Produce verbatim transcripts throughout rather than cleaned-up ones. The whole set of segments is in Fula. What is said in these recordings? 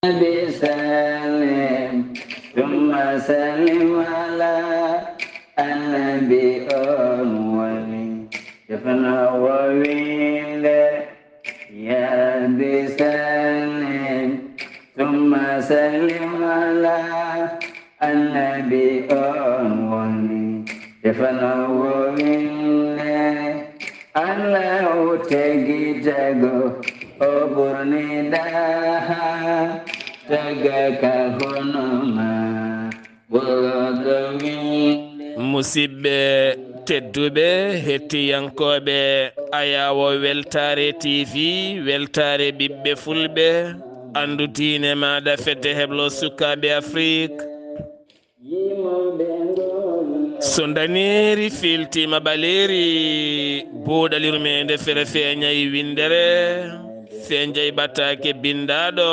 Nabi sallim, summa sallim ala annabi on woni. Defna wo winde, ya bi sallim, summa sallim ala annabi on woni. Defna wo winde, Allahu tagi tago, o ɓurni daha, taga ka hono ma, ɓurɗo winde. Musidɓe tedduɓe, hettiyankooɓe Ayawo Weltaare T V, Weltaare ɓiɓɓe Fulɓe, anndu diine maaɗa, fedde heblo sukaaɓe Afrik. So ndaneeri fiiltiima ɓaleeri, buuɗal yurmeende fere feeñay winndere, feeñay ɓataake binndaaɗo.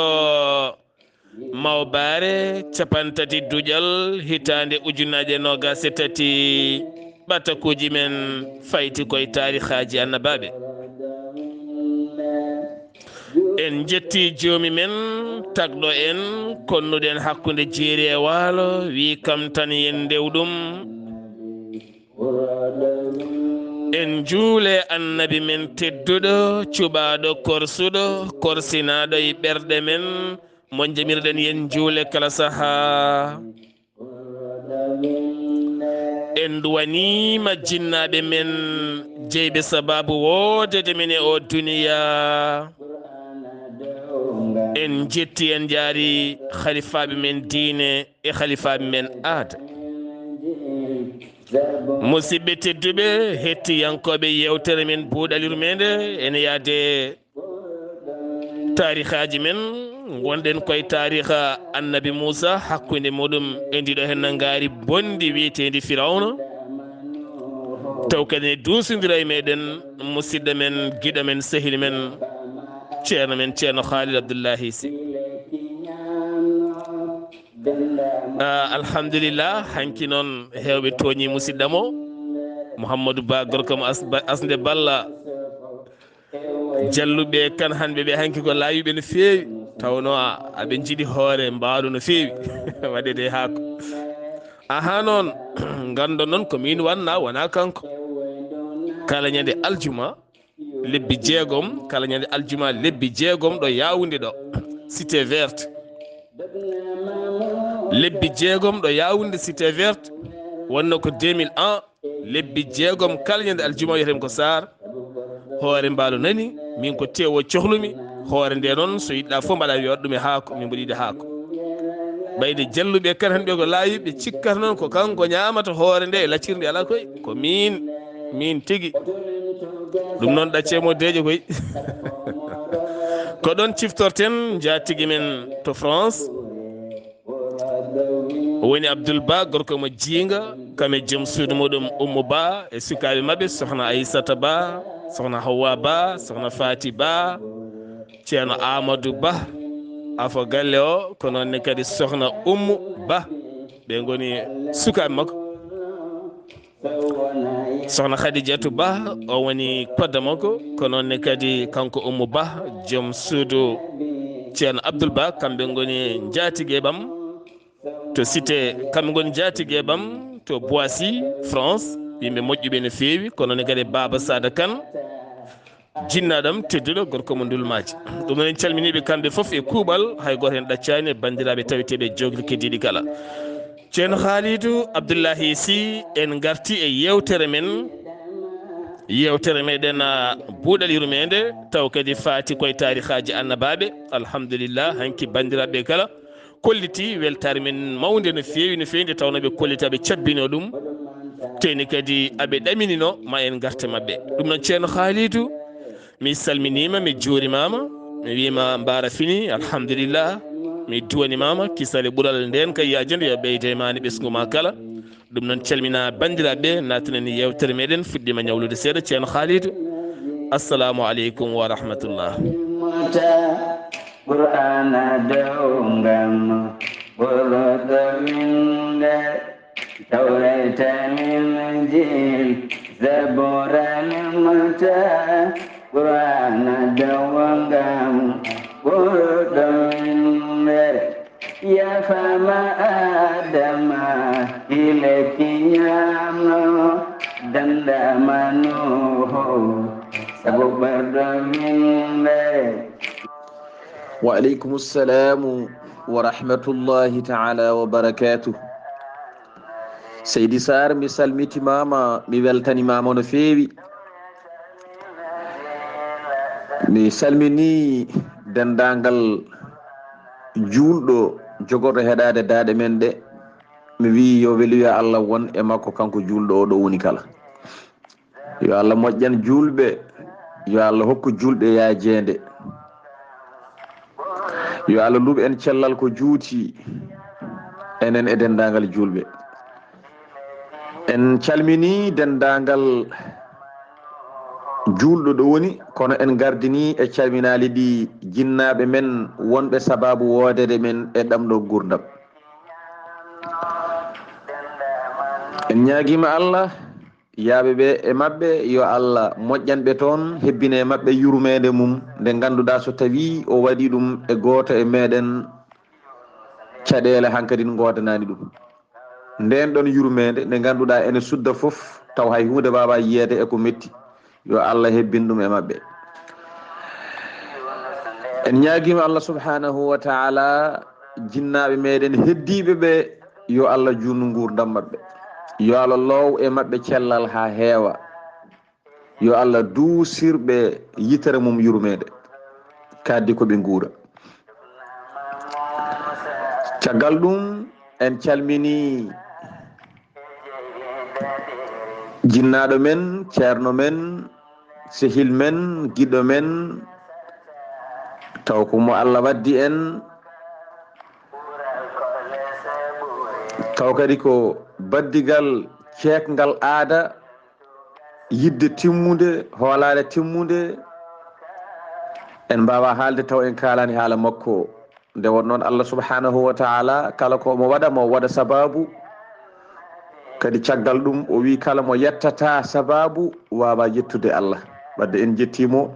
Mawbaare capantati duƴal hitaande ujunaaje noogaas e tati, ɓatakuuji men fayti koye taarihaaji annabaaɓe. En njetti joomi men, tagɗo en, konnuɗen hakkunde jeeri e waalo, wi kam tan yen ndew ɗum. En njuule annabi men tedduɗo, cuɓaaɗo korsuɗo, korsinaaɗo e ɓerɗe men, mo njamirɗen yen njuule kala sahaa. En duwaniima jinnaaɓe men jeyɓe sabaabu woodede men e o duniya. En njetti, en njaari halifaaɓe men diine e halifaaɓe men aada. Musidɓe tedduɓe, hettiyankooɓe yeewtere men buuɗal yurmeende, ene yaade taarihaaji men, ngonɗen koye taariha annabi Muusa, hakkunde muɗum e ndiɗo hen nangaari bonndi wiyeteendi Firawna. Taw kadi ne duusindira e meɗen musidɗo men, giɗo men, sehil men, ceerno men, ceerno Khalid Abdullahi Sy. Ah, alhamdulillah, hanki noon heewɓe tooñi musidɗam o, Mouhamadou Ba, gorko mo As-, Ba-, Asnde Balla. Jalluɓe kan hanɓe ɓe hanki ko laawiɓe no feewi. Tawno a-, aɓe njiɗi hoore mbaalo no feewi. Waɗede haako. Aha noon, nganndo noon ko min wanna, wona kanko. Kala ñande aljuma, lebbi jeegom, kala ñande aljuma lebbi jeegom ɗo Yaoundé ɗo, Cité Verte. Lebbi jeegom ɗo Yaoundé, Cité Verte, wonno ko deux mille un, lebbi jeegom kala ñande aljuma, wiyetemi ko Sarr. Hoore mbaalo nani, min ko tewo cohlumi. Hoore nde noon, so yiɗɗa fof mbaɗa, mi waɗa ɗum e haako, min mbaɗi ɗe haako. Ɓayde jalluɓe kan hanɓe ko laawiɓe, cikkata noon ko kanko ñaamata hoore nde e laccirde, alaa koy, ko min, min tigi. Ɗum noon ɗaccee mo deeƴo koy. Ko ɗoon ciftorten njaatigi men to France. O woni Abdoul Ba, gorko mo Jiinga, kam e joom suudu muɗum Oumou Ba, e sukaaɓe maɓɓe, sohna Aissata Ba, sohna Hawa Ba, sohna Fati Ba, ceerno Amadou Ba, afo galle o, ko noon ne kadi sohna Oumou Ba, ɓe ngoni sukaaɓe makko. Sohna Khadijatou Ba, o woni kodda makko, ko noon ne kadi kanko Oumou Ba, joom suudu ceerno Abdoul Ba, kamɓe ngoni njaatige ɓam to cité, kamɓe ngoni njaatige ɓam to Boissy, France, yimɓe moƴƴuɓe no feewi, ko noon ne kadi Baba Sada Kane. Jinnaaɗam tedduɗo, gorko mo Ndulmaaji. Ɗum noon en calminiiɓe kamɓe fof e kuuɓal, hay gooto heen ɗaccaani e banndiraaɓe taweteeɓe e jookli keddiiɗi kala. Ceerno Khalidou Abdoulahi Sy, en ngarti e yeewtere men, yeewtere meɗen, ah, buuɗal yurmeende, taw kadi faati koye taarihaaji annabaaɓe. Alhamdulillah, hanki banndiraaɓe kala kolliti weltaare men mawnde no feewi, no feewi, nde tawnoo ɓe kollita, ɓe cabbinoo ɗum. Teni kadi aɓe ɗaminino ma en ngarte maɓɓe. Ɗum noon, ceerno Khalidou, mi salminiima, mi juurimaama, mi wiima mbaara fini, alhamdulillah, mi duwanimaama, kisal e ɓural ndeen kay yaajande yo ɓeyde e maani ɓesngu ma kala. Ɗum noon, calmina banndiraaɓe, naatanen yeewtere meɗen, fuɗɗiima ñawlude seeɗa, ceerno Khalidou. Assalamu aleykum wa rahmatullah. Qur'ana dow ngam ɓurɗo winde, Tawreeta, Linjiil, Zabuura limta, Qur'ana dow ngam ɓurɗo winde. Yafama Adama, ileki ñaamo, dandama Nuuhu, sabu ɓerɗo min ɓe. Wa aleykum salamu wa rahmatullahi taala wa barakatuh. Seydi Sarr, mi salmitimama, mi weltanimama no feewi. Mi salmini dendagal juulɗo jogorɗo heɗade daaɗe men ɗe. Mi wi yo weluya Allah won e makko, kanko juulɗo o ɗo woni kala. Yo Allah moƴƴan juulɓe, yo Allah hokku juulɓe yaajeende. Yo Allah luɓ en cellal ko juuti enen e dendagal juulɓe. En calmini dendagal juulɗo ɗo woni, kono en gardini e calminaali ɗi jinnaaɓe men wonɓe sababu woodere men e ɗam ɗo gurdam. En ñaagima Allah, yaaɓe ɓe e maɓɓe, yo Allah moƴƴan ɓe toon, hebbina e maɓɓe yurmeende mum, nde ngannduɗaa so tawii o waɗi ɗum e gooto e meɗen, caɗeele hankadi ngoodanaani ɗum. Ndeen ɗon yurmeende nde ngannduɗaa ene sudda fof, taw hay huunde waawaa yiyeede e ko metti. Yo Allah hebbin ɗum e maɓɓe. En ñaagiima Allah subhanahu wa taala, jinnaaɓe meɗen heddiiɓe ɓe, yo Allah juutnu nguurndam maɓɓe. Yo Allah loow e maɓɓe cellal haa heewa. Yo Allah duusir ɓe yitere mum yurmeende, kaddi ko ɓe nguura. Caggal ɗum, en calmini jinnaaɗo men, ceerno men, sehil men, giɗo men, taw ko mo Allah waddi en, taw kadi ko baddigal ceekngal aada, yidde timmunde, hoolaare timmunde. En mbaawa haalde taw en kaalaani haala makko. Nde won noon, Allah subhanahu wa taala, kala ko omo waɗa, mo waɗa sababu. Kadi caggal ɗum, o wi kala mo yettata sababu, waawa yettude Allah. Wadde en njettiimo.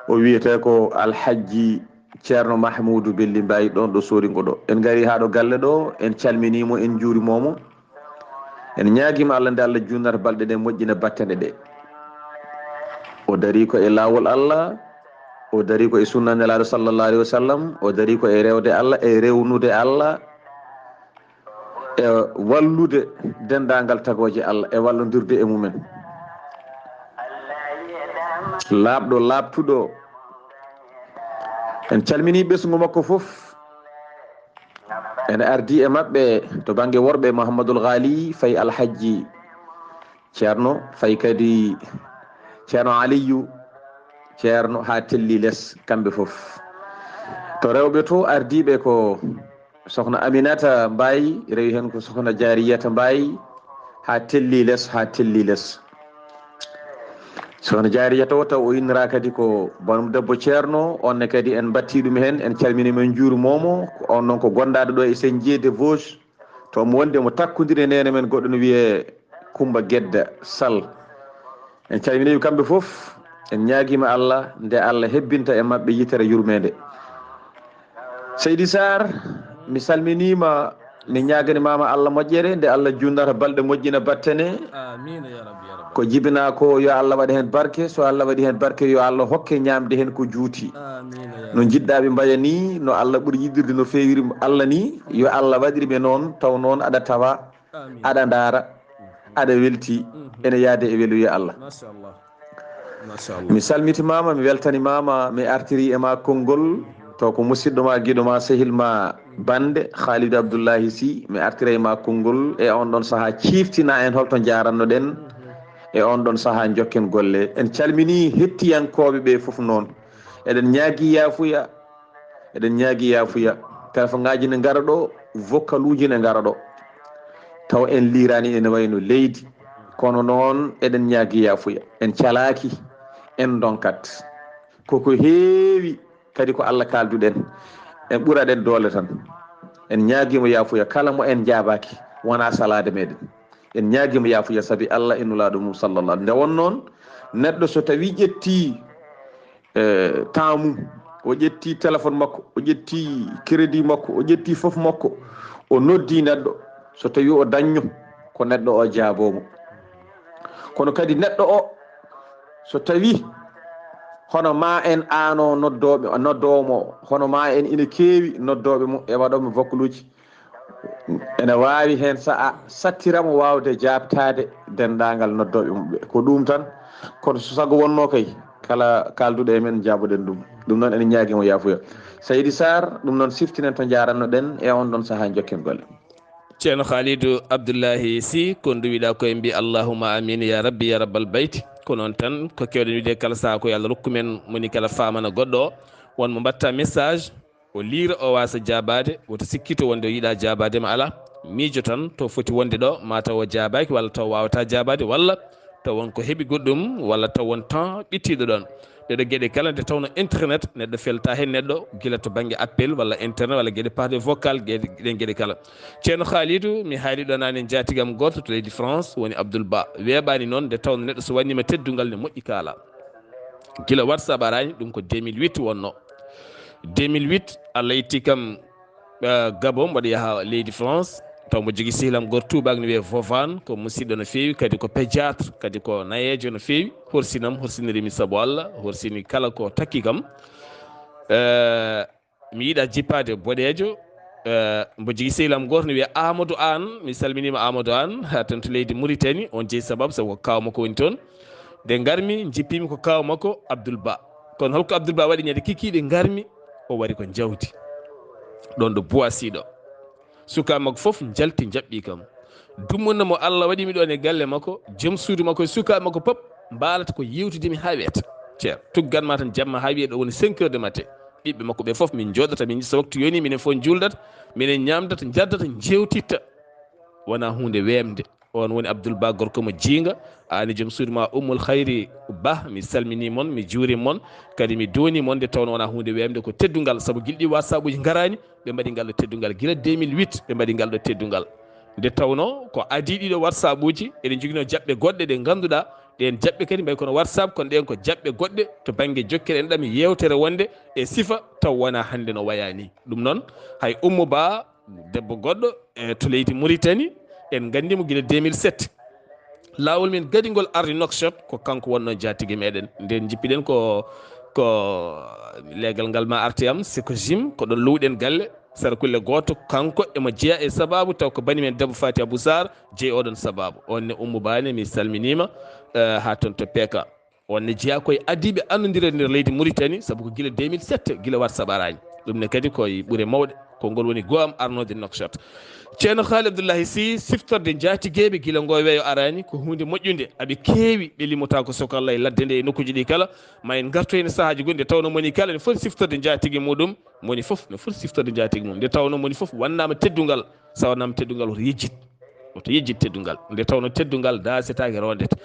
O wiyetee ko Alhajji Ceerno Mahmuudu Belli Mbaay, ɗoon ɗo Sooringo ɗo. En ngari haa ɗo galle ɗo, en calminiimo, en njuurimomo. En ñaagiima Allah nde Allah junnata balɗe ɗe, moƴƴina battane ɗe. O darii ko e laawol Allah, o darii ko e sunna Nelaaɗo sallallahu alayhi wa sallam, o darii ko e rewde Allah, e rewnude Allah, e wallude denndaangal tagooje Allah, e wallondirde e mumen. Laaɓɗo, laaɓtuɗo. En calminii ɓesngu makko fof. Ene ardii e maɓɓe to bannge worɓe, Mahamadul Ghali, fayi Alhajji Ceerno, fayi kadi Ceerno Aliyu, Ceerno haa telli les, kamɓe fof. To rewɓe to, ardiiɓe ko Sokhna Aminata Mbaye, rewi heen ko Sokhna Jariyata Mbaye, haa telli les, haa telli les. Sokhna Jariyata o, taw o innira kadi ko banum debbo Ceerno, on ne kadi en mbattii ɗum heen, en calminii mo, en njuurimomo. On noon ko gonndaɗo ɗo e Sen Jeede Vosges, to mo wonde mo takkondiri e neene men goɗɗo no wiyee Kumba Gedda Sall. En calminii ɓe kamɓe fof, en ñaagiima Allah nde Allah hebbinta e maɓɓe yitere yurmeende. Seydi Sarr, mi salminiima, mi ñaaganimaama Allah moƴƴere, nde Allah junnata balɗe, moƴƴina battane. Amiin ya rabbi, ya rabbi. Ko jibinaa ko, yo Allah waɗ heen barke. So Allah waɗi heen barke, yo Allah hokke ñaamde heen ko juuti. Amiin ya rabbi. No njiɗɗaa ɓe mbaya ni, no Allah ɓuri yiɗirde no feewiri Allah ni, yo Allah waɗir ɓe noon, taw noon aɗa tawa, amiin, aɗa ndaara, aɗa welti, mhm, ene yahde e weluya Allah. Machallah. Machallah. Mi salmitimaama, mi weltanimaama, mi artiri e ma konngol, to ko musidɗo ma, giɗo ma, sehil ma, bande Khalidou Abdoullahi Sy, mi artira e ma konngol e on ɗon sahaa, ciiftina en holto njarannoɗen e on ɗon sahaa, njokken golle. En calmini hettiyankooɓe ɓe fof noon. Eɗen ñaagi yaafuya, eɗen ñaagi yaafuya. Téléphone ngaaji ne ngara ɗo, vocal uji ne ngara ɗo. Taw en liiraani ene wayno leydi. Kono noon eɗen ñaagi yaafuya. En calaaki, en ndonkat. Koko heewi kadi ko Allah kaalduɗen. En ɓuraɗen doole tan. En ñaagiima yaafuya kala mo en njaabaaki, wonaa salaade meɗen. En ñaagiima yaafuya sabi Allah e Nulaaɗo mum sallallahu. Nde won noon, neɗɗo so tawi ƴetti, eh, temps mum, O ƴetti téléphone makko, o ƴetti crédit makko, o ƴetti fof makko, o noddi neɗɗo. So tawi o dañno, ko neɗɗo o jaaboomo. Kono kadi neɗɗo o, so tawi hono ma en ano noddooɓe, noddoomo, hono ma en ina keewi noddooɓe mum e waɗooɓe vokkaluuji, ene waawi heen sa'a sattiramo waawde jaabtaade denndaangal noddooɓe mum ɓe. Ko ɗum tan, kono so sago wonno kay, kala kaalduɗo e men, jaaboɗen ɗum. Ɗum noon, ene ñaagii mo yaafuya. Seydi Sarr, ɗum noon siftinen to njaaranno ɗen e on ɗon sahaa, jokken golle. Ceerno Khalidou Abdoulahi Sy, ko ndu wiɗa koye mbi allahumma amin ya rabbi ya rabbal bayti. Ko noon tan, ko kewɗen wiɗde kala sahaa ko yo Allah rokku men moni kala faamana goɗɗo o, won mo mbatta message, o liira, o wasa jaabaade, woto sikkito wonde o yiɗa jaabaade ma ala. Miijo tan to foti wonde ɗo, ma taw o jaabaaki, walla taw wawata jaabaade, walla taw won ko heɓi goɗɗum, walla taw won temps ɓittiɗo ɗon. Ɗeɗo geɗe kala, nde tawno internet, neɗɗo felta heen neɗɗo, gila to bannge appel, walla internet, walla geɗe par de vocal, geɗe, ɗen geɗe kala. Ceerno Khalidou, mi haali ɗo naane, njaatigam gooto to leydi France, woni Abdoul Ba. Weeɓaani noon, nde tawno neɗɗo so wannima teddungal ne moƴƴi kaala. Gila WhatsApp araani, ɗum ko deux mille huit wonno. Deux mille huit, Allah itti kam, eh, Gabon, mboɗo yaha leydi France. Taw mbo jogii sehil am gooto tuubaak no wiyee Vovan, ko musiɗɗo no feewi, kadi ko pédiatre, kadi ko nayeejo no feewi. Horsinam, horsinirimi sabu Allah, horsini kala ko takki kam. Eh, mi yiɗa jippaade boɗeejo. Eh, mbo jogii sehil am gooto no wiyee Amadou Anne, mi salminiima Amadou Anne, haa toon to leydi Mauritanie, on jeyi sababu, sabu ko kaaw makko woni toon. Nde ngarmi, jippimi ko kaaw makko Abdoul Ba. Kono holko Abdoul Ba waɗi? Ñande kikiiɗe ngarmi, o wari ko jawdi. Ɗon ɗo Boissy ɗo. Sukaaɓe makko fof njalti, njaɓɓi kam. Dummunna mo Allah waɗi mi ɗon e galle makko, joom suudu makko e sukaaɓe makko pop mbaalata ko yewtidimi haa weeta. Ceer, tuggan ma tan jamma haa wiye ɗo woni cinq heures de matin. Ɓiɓɓe makko ɓe fof min njooɗata, min so waktu yoni, minen fof njuldata, minen ñaamdata, njaddata, njeewtitta. Wona huunde weemde. On woni Abdoul Ba, gorko mo jiinga. Aan e joom suudu ma Ummul Khayri Ba, mi salmini mon, mi juuri mon, kadi mi dooni mon, nde tawno wona huunde weemde, ko teddungal, sabu gila ɗi WhatsAppuji ngaraani, ɓe mbaɗi ngal ɗo teddungal. Gila deux mille huit, ɓe mbaɗi ngal ɗo teddungal. Nde tawno ko adii ɗiɗo WhatsAppuji, eɗen njogino jaɓɓe goɗɗe ɗe ngannduɗaa, ɗeen jaɓɓe kadi mbayi kono WhatsApp, kono ɗeen ko jaɓɓe goɗɗe to bannge jokkere enɗam, yeewtere wonde e sifa, taw wona hannde no waya ni. Ɗum noon, hay Ummu Ba, debbo goɗɗo, e to leydi Mauritanie, en nganndi mo gila deux mille sept. Laawol men gadingol ardi Nouakchott, ko kanko wonno jaatigi meɗen. Nden jippiɗen ko, ko leegal ngal ma arti am, Seko Jim, ko ɗon luwɗen galle, sara kulle gooto, kanko emo jeya e sababu, taw ko bani men debbo Fati Abou Sarr jeyi oɗon sababu. On ne Ummu Ba ne, mi salminiima, eh, haa toon to P K. On ne jeyaa koye adiiɓe annondirde nder leydi Mauritanie, sabu ko gila deux mille sept, gila WhatsApp araani. Ɗum ne kadi koye ɓure mawɗe, ko ngol woni go'am arnoode Nouakchott. Ceerno Khaali Abdoulahi Sy, siftorde njaatigeeɓe gila ngoo weeyo araani, ko huunde moƴƴunde. Aɓe keewi, ɓe limotaako sokalla e ladde nde e nokkuuji ɗi kala. Ma en ngartu heen e sahaaji goɗɗi, nde tawnoo moni kala ene foti siftorde njaatigi muɗum, moni fof ne foti siftorde njaatigi mum. Nde tawnoo moni fof wannaama teddungal, so wannaama teddungal, woto yejjit. Woto yejjit teddungal. Nde tawnoo teddungal daasetaake, roondete.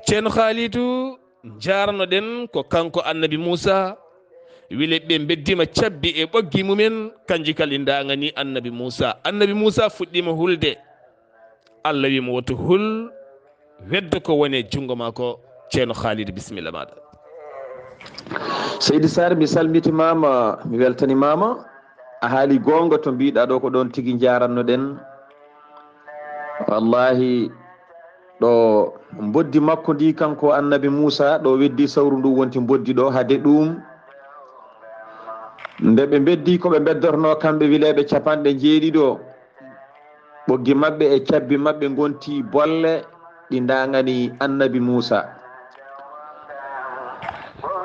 Ceerno Khaalidu, njaarnoɗen ko kanko Annabi Muusa. Wile ɓe mbeddiima cabbi e ɓoggi mumen, kanji kala ɗi ndaŋani Annabi Muusa. Annabi Muusa fuɗɗiima hulde. Allah wi mo, "Woto hul, weddo ko woni e junngo ma ko." Ceerno Khaalidu, bisimilla maaɗa. Seydi Sarr, mi salmitimaama, mi weltanimaama. A haali goonga to mbiɗa ɗo, ko ɗon tigi njarannoɗen. Wallahi, ɗo mboddi makko ndi, kanko Annabi Muusa, ɗo weddi sawru ndu wonti mboddi ɗo, hade ɗum, nde ɓe mbeddi ko ɓe mbeddorno kamɓe wileeɓe capanɗe jeeɗiɗo, ɓoggi maɓɓe e cabbi maɓɓe ngonti bolle ɗi ndaŋani Annabi Muusa.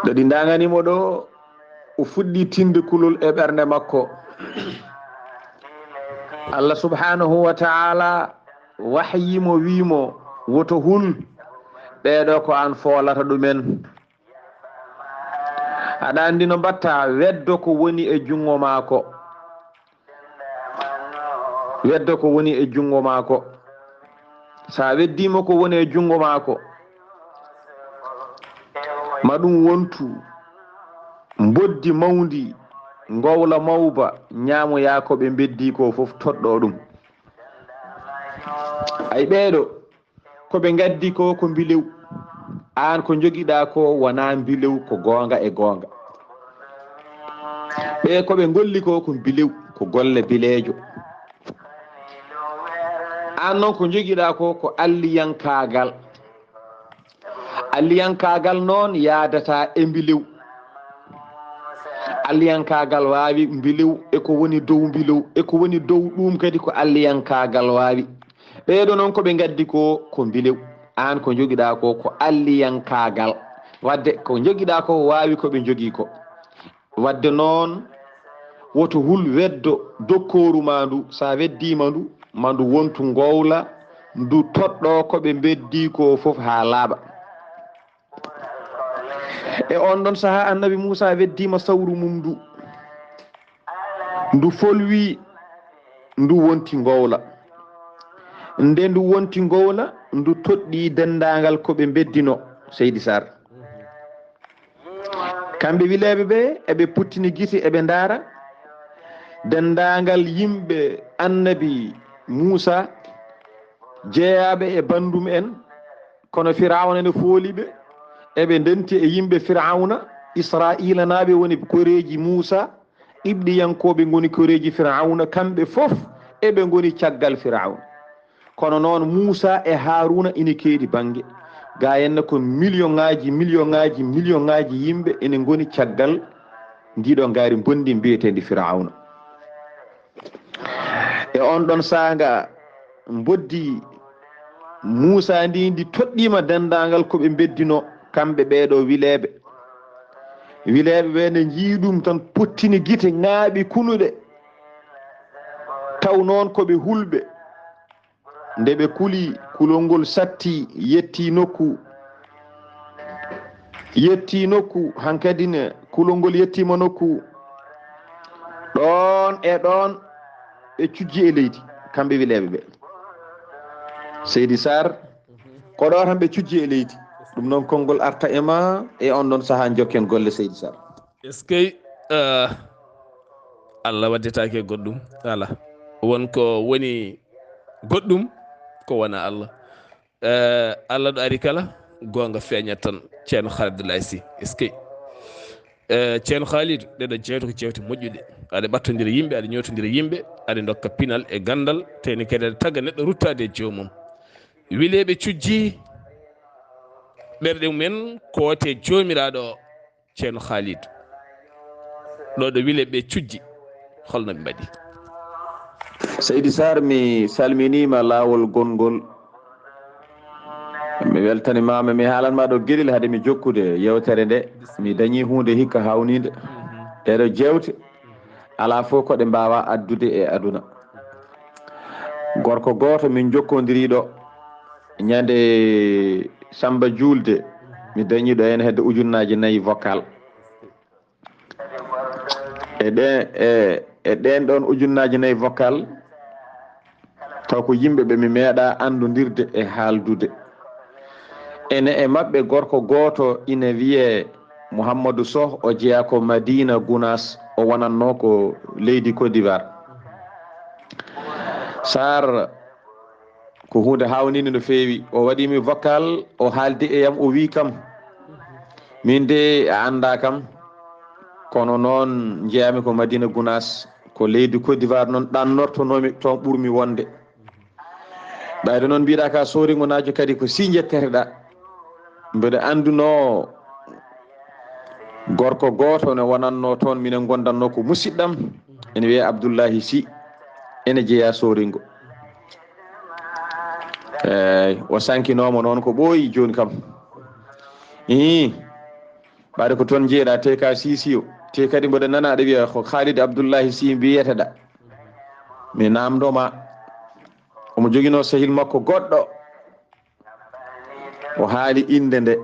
Nde ɗi ndaŋani mo ɗo, o fuɗɗi tinde kulol e ɓernde makko. Allah subhanahu wa ta'ala wahyi mo, wi mo, "Woto hul, ɓeeɗo ko an foolata ɗumen. Aɗa anndi no mbatta, weddo ko woni e junngo maako." Weddo ko woni e junngo maako. So a weddiima ko woni e junngo maako, ma ɗum wontu mboddi mawndi, ngowla mawba, ñaamoyaa ko ɓe mbeddi ko fof, toɗɗo ɗum. Ay ɓeeɗo, ko ɓe ngaddi ko, ko mbilew. Aan ko njogiɗaa ko wonaa mbilew, ko goonga e goonga. Ɓe ko ɓe ngolli ko ko mbilew, ko golle bileejo. Aan noon ko njogiɗaa ko ko alliyankaagal. Alliyankaagal noon yaadataa e mbilew. Alliyankaagal waawi mbilew e ko woni dow mbilew e ko woni dow ɗuum kadi ko alliyankaagal waawi. Ɓeeɗo noon ko ɓe ngaddi ko ko mbilew. Aan ko njogiɗaa ko ko alliyankaagal. Wadde ko njogiɗaa ko waawi ko ɓe njogii ko. Wadde noon, woto hul weddo dokkooru ma ndu, so a weddiima ndu, ma ndu wontu ngowla, ndu toɗɗo ko ɓe mbeddii ko fof haa laaɓa. E oon ɗoon sahaa, Annabi Muusaa weddiima sawru mum ndu, ndu folwi, ndu wonti ngowla. Nde ndu wonti ngowla, ndu toɗɗii denndaangal ko ɓe mbeddinoo, Seydi Saar. Kamɓe wileeɓe ɓe, eɓe puttini gite, eɓe ndaara denndaangal yimɓe Annabi Muusaa, jeyaaɓe e banndum en, kono Firawna ene fooli ɓe. Eɓe ndenti e yimɓe Firawna, Israa'iilanaaɓe woni koreeji Muusaa, Qibɗiyankooɓe ngoni koreeji Firawna, kamɓe fof eɓe ngoni caggal Firawna. Kono noon, Muusaa e Haaruuna ina keedi bannge. Gaa en ko miliyoŋaaji, miliyoŋaaji, miliyoŋaaji yimɓe ene ngoni caggal ndiiɗo ngaari mbonndi mbiyeteendi Firawna. E oon ɗoon saanga, mboddi Muusaa ndi, ndi toɗɗiima denndaangal ko ɓe mbeddinoo, kamɓe ɓeeɗo wileeɓe. Wileeɓe ɓe, nde njii ɗum tan, pottini gite, ŋaaɓi kunuɗe. Taw noon ko ɓe hulɓe. Nde ɓe kuli, kulol ngol satti, yetti nokku. Yetti nokku, hankadi ne, kulol ngol yettiima nokku. Ɗoon e ɗoon, ɓe cujji e leydi, kamɓe wileeɓe ɓe. Seydi Saar, ko ɗo tan ɓe cujji e leydi. Ɗum noon, konngol arta e ma e oon ɗoon sahaa, njokken golle, Seydi Saar. Est-ce que, eh, Allah waddetaake goɗɗum? Alaa. Won ko woni goɗɗum, ko wona Allah. Eh, Allah ɗo ari kala, goonga feeñat tan. Ceerno Khalid Abdoulaye Sy. Est-ce que, eh, Ceerno Khalid, ɗeɗo jeewte ko jeewte moƴƴuɗe. Aɗa ɓattondira yimɓe, aɗa ñootondira yimɓe, aɗa ndokka pinal e ganndal, tawni kadi aɗa tagga neɗɗo ruttaade e joomum. Wileeɓe cujji ɓerɗe mumen, koote Joomiraaɗo o. Ceerno Khalid, ɗo ɗo wileeɓe cujji, holno ɓe mbaɗi? Seydi Saar, mi salminiima laawol gonngol. Mi weltanimaama, mi haalanma ɗo geɗel hade mi jokkude yeewtere nde. Mi dañii huunde hikka haawninde. Ɗeɗo jeewte, alaa fof ko ɗe mbaawa addude e aduna. Gorko gooto min njokkondirii ɗo, ñande Samba Juulde, mi dañii ɗo heen hedde ujunnaaji nayi vocal. E ɗe, e, e ɗeen ɗoon ujunnaaji nayi vocal, taw ko yimɓe ɓe mi meeɗaa anndondirde e haaldude. Ene e maɓɓe gorko gooto ina wiyee Mouhamadou Soh, o jeyaa ko Madina Gounass, o wonatnoo ko leydi Côte d'Ivoire. Saar, ko huunde haawninde no feewi. O waɗi mi vocal, o haaldi e yam, o wii kam, "Min de a anndaa kam, kono noon njeyaa-mi ko Madina Gounass, ko leydi Côte d'Ivoire noon ɗannortonoo-mi, toon ɓur-mi wonde." Ɓayde noon mbiɗa ka Sooringonaajo kadi ko si njetteteɗaa. Mbeɗa anndunoo gorko gooto ne wonannoo toon, minen ngondannoo ko musidɗam, ene wiyee Abdullahi Sy, ene jeyaa Sooringo. Eey, o sankinooma noon ko ɓooyi jooni kam. Ii, ɓayde ko toon njeeɗaa, te ka Sisiyo, te kadi mboɗo nana aɗa wiya ko Khalid Abdullahi Sy mbiyeteɗaa. Mi naamndoo ma, omo joginoo sehil makko goɗɗo. O haali innde nde.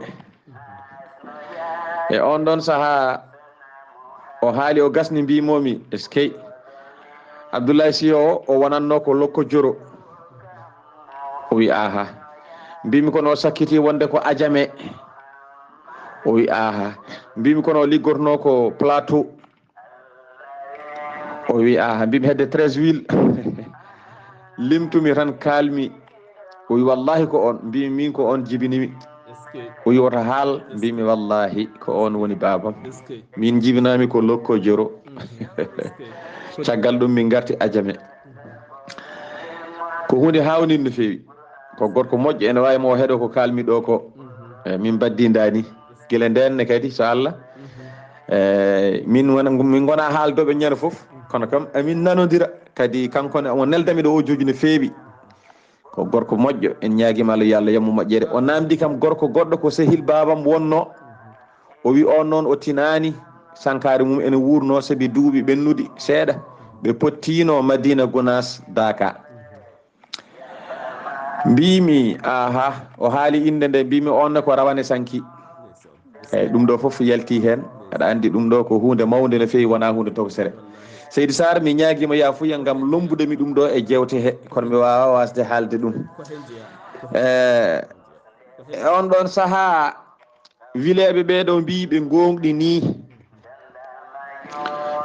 E oon ɗoon sahaa, o haali, o gasni, mbiimoomi, "Eskey, Abdoulaye Sy o, o wonatnoo ko Lokko Joro." O wi, "Aha." Mbiimi, "Kono o sakkitii wonde ko Ajame." O wi, "Aha." Mbiimi, "Kono o liggotnoo ko Plateau." O wi, "Aha." Mbiimi, "Hedde treize villes." Limtumi tan, kaalmi. O wi, "Wallahi ko on." Mbiimi, "Min ko on jibinimi." O wi wota haal, mbimi wallahi ko on woni babam. Min jibinami ko lokko joro. Caggal ɗum min garti Ajame. Ko hunde hawnide no feewi. Ko gorko moƴƴo, ene wawi mo heɗo ko kalmi ɗo ko. E, min baddidani gila nden ne kadi so Allah. E, min wona, min gona haaldoɓe ñande fof, kono kam amin nanodira. Kadi kanko ne omo neldami ɗo o joji no feewi. Ko gorko moƴƴo, en ñaagima Allah yo Allah yammo moƴƴere. O namdi kam gorko goɗɗo ko sehil babam wonno. O wi on noon o tinani, sankare mum ene wurno sabi duuɓi ɓennuɗi seeɗa. Ɓe pottino Madina Gunaas Daka. Mbimi, aha, o haali inde nde, mbimi on ne ko rawane sanki. Eyyi, ɗum ɗo fof yalti hen. Aɗa andi ɗum ɗo ko hunde mawnde no feewi, wona hunde toksere. Seydi Sarr, mi ñaagima yafuya ngam lombude mi ɗum ɗo e jewte he, kono mi wawa wasde haalde ɗum. E, e on ɗon saaha, wileɓe ɓe ɗo mbi ɓe gonɗini.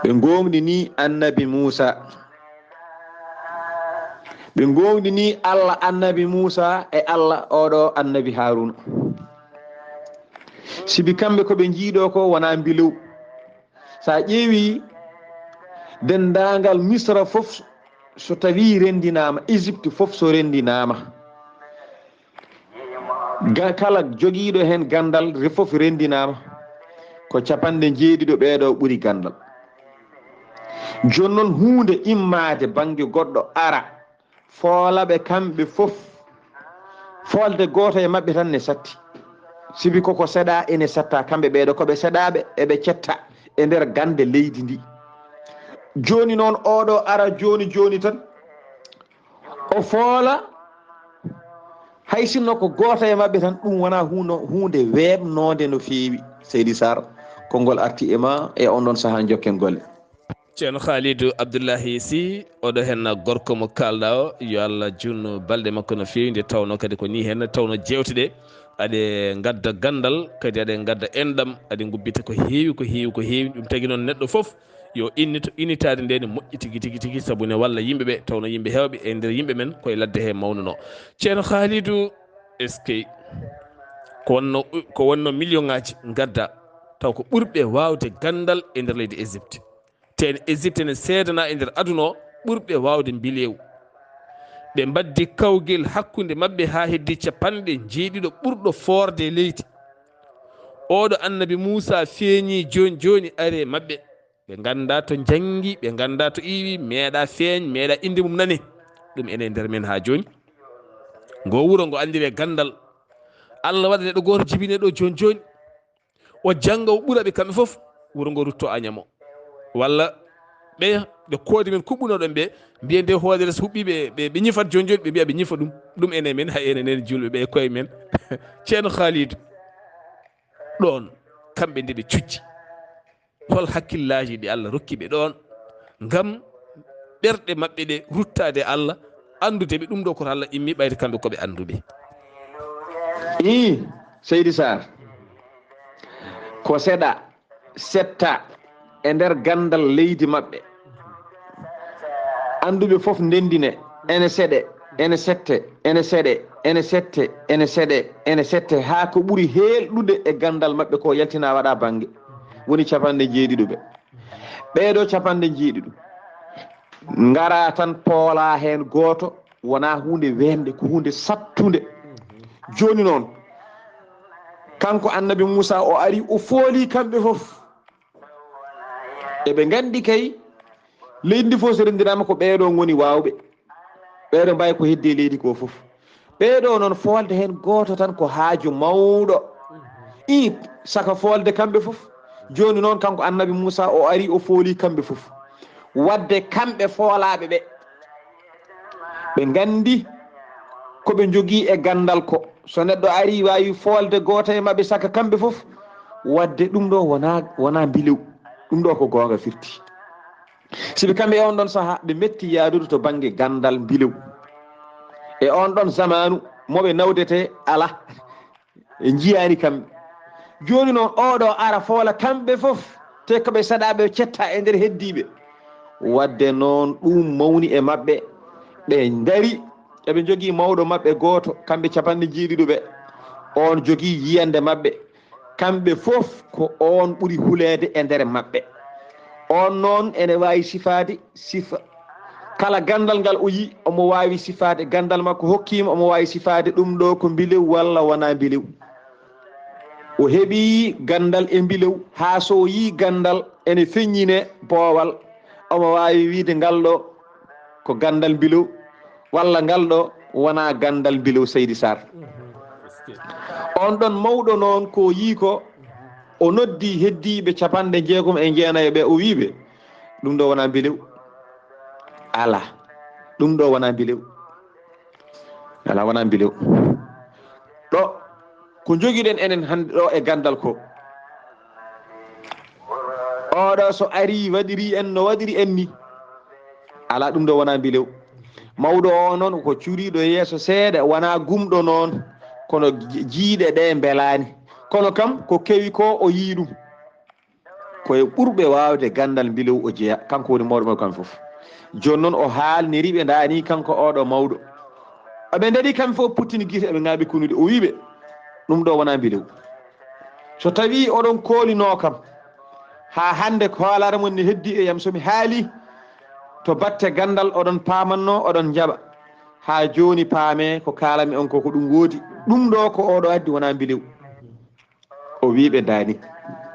Ɓe gonɗini annabi Muusa. Ɓe gonɗini Allah annabi Muusa e Allah oɗo annabi Haruna. Sibi kamɓe ko ɓe jiiɗo ko wona mbilew. Sa ƴeewi dendagal Misra fof, so tawi rendinama, Égypte fof so rendinama, ga-, kala jogiiɗo heen ganndal re-, fof renndinaama, ko capanɗe jeeɗiɗo ɓeeɗo ɓuri ganndal. Jooni noon, huunde immaade bannge goɗɗo ara, foola ɓe kamɓe fof, foolde gooto e maɓɓe tan ne satti. Sibi koko seɗa ene setta, kamɓe ɓeeɗo ko ɓe seɗaaɓe, eɓe cetta e nder gannde leydi ndi. Jooni noon, oɗo ara jooni jooni tan, o foola, hay sinno ko gooto e maɓɓe tan, ɗum wona huno-, huunde weeɓnoonde no feewi. Seydi Sarr, konngol arti e ma e on ɗon sahaa, njokken golle. Ceerno Khalidou Abdoulahi Sy, oɗo henna gorko mo kaalɗa o, yo Allah junnu balɗe makko no feewi, nde tawno kadi ko ni hen tawno jewte ɗe, aɗe ngadda ganndal, kadi aɗe ngadda enɗam, aɗe ngubbita ko heewi, ko heewi, ko heewi. Ɗum tagi noon neɗɗo fof yo innito, innitaade nde ne moƴƴi tigi, tigi, tigi, sabu ne walla yimɓe ɓe, tawno yimɓe heewɓe e nder yimɓe men koye ladde he mawnuno. Ceerno Khalidou, eskey, ko wonno, ko wonno million ŋaaji ngadda, taw ko ɓurɓe waawde ganndal e nder leydi Égypte. Te en Égypte ne seedana e nder aduna o ɓurɓe waawde mbileewu. Ɓe mbaddi kawgel hakkunde maɓɓe haa heddi capanɗe jeeɗiɗo ɓurɗo foorde e leydi. Oɗo annabi Muusa feeñi jooni jooni are maɓɓe. Ɓe ngannda to njanngi, ɓe ngannda to iwi, meeɗa feeñ, meeɗa innde mum nane. Ɗum ene nder men haa jooni. Ngo wuro ngo anndire ganndal. Allah waɗa neɗɗo gooto jibine ɗo jooni jooni. O jannga, o ɓura ɓe kamɓe fof, wuro ngo rutto Añamo. Walla ɓe, ɓe koode men kuɓɓunoɗon ɓe, mbiyen nde hoodere so huɓɓi ɓe, ɓe, ɓe ñifat jooni jooni, ɓe mbiya ɓe ñifa ɗum. Ɗum enen men, hay enen enen juulɓe ɓe e koye men. Ceerno Khalidou, ɗoon, kamɓe nde ɓe cujji. Hol hakkillaaji ɗi Allah rokki ɓe ɗoon ngam ɓerɗe maɓɓe ɗe ruttaade Allah, anndude ɓe ɗum ɗo koto Allah immi, ɓayde kamɓe ko ɓe annduɓe? Ii, Seydi Sarr, ko seɗa setta e nder ganndal leydi maɓɓe. Annduɓe fof ndenndine, ene seɗe, ene sette, ene seɗe, ene sette, ene seɗe, ene sette, haa ko ɓuri heelɗude e ganndal maɓɓe ko yaltina waɗa bannge. Woni capanɗe jeeɗiɗo ɓe. Ɓeeɗo capanɗe jeeɗiɗo ngara tan poola heen gooto, wona huunde weeɓnde, ko huunde sattunde. Jooni noon, kanko annabi Muusa o ari, o fooli kamɓe fof. Eɓe nganndi kay, leydi ndi fof so renndinaama ko ɓeeɗo ngoni waawɓe. Ɓeeɗo mbaawi ko heddi e leydi ko fof. Ɓeeɗo noon foolde heen gooto tan ko haaju mawɗo. Ii, saka foolde kamɓe fof. Jooni noon kanko annabi Muusa o ari o fooli kamɓe fof. Waɗde kamɓe foolaaɓe ɓe. Ɓe nganndi ko ɓe njogii e ganndal ko. So neɗɗo ari waawi foolde gooto e maɓɓe saka kamɓe fof. Waɗde ɗum ɗo wona, wona mbilew. Ɗum ɗo ko goonga firti. Sibi kamɓe e on ɗon sahaa, ɓe metti yaadude to bannge ganndal mbilew. E on ɗon zamaanu, mo ɓe nawdete alaa. Ɓe njiyaani kamɓe. Jooni noon, oɗo ara foola kamɓe fof, te ko ɓe saɗaaɓe cetta e nder heddiiɓe. Waɗde noon, ɗum mawni e maɓɓe. Ɓe ndari, eɓe njogii mawɗo maɓɓe gooto, kamɓe capanɗe jeeɗiɗo ɓe. On jogii yiyannde maɓɓe. Kamɓe fof ko on ɓuri huleede e nder maɓɓe. On noon ene waawi sifaade sifa. Kala ganndal ngal o yi, omo waawi sifaade ganndal makko hokkiima, omo waawi sifaade ɗum ɗo ko mbilew walla wonaa mbilew. O heɓi ganndal e mbilew, haa so o yi ganndal ene feññine boowal, omo waawi wiide ngal ɗo ko ganndal mbilew, walla ngal ɗo wonaa ganndal mbilew, Seydi Sarr. On ɗon mawɗo noon ko yii ko, o noddi heddiiɓe capanɗe jeegom e jeenayo ɓe, o wii ɓe, "Ɗum ɗo wonaa mbilew. Alaa, ɗum ɗo wonaa mbilew. Alaa, wonaa mbilew. Ɗo ko njogiɗen enen hannde ɗo e ganndal ko, oɗo so ari waɗiri en no waɗiri en ni. Alaa, ɗum ɗo wonaa mbilew." Mawɗo o noon ko curiiɗo yeeso seeɗa, wonaa gumɗo noon, kono ji-, jiiɗe ɗe mbelaani. Kono kam ko kewi ko o yii ɗum. Ko e ɓurɓe waawde ganndal mbilew o jeya, kanko woni mawɗo mawɗo kamɓe fof. Jooni noon o haalniri ɓe ndaani kanko oɗo mawɗo. Eɓe ndarii kamɓe fof puttini gite, eɓe ngaaɓi kunuɗe. O wii ɓe, "Ɗum ɗo wonaa mbilew. So tawii oɗon koolinoo kam, haa hannde ko hoolaare mon ne heddii e yam, so mi haalii to batte ganndal oɗon paamannoo, oɗon njaɓa. Haa jooni paamee ko kaalanmi on ko, ko ɗum woodi. Ɗum ɗo ko oɗo addi, wonaa mbilew." O wii ɓe ndaani,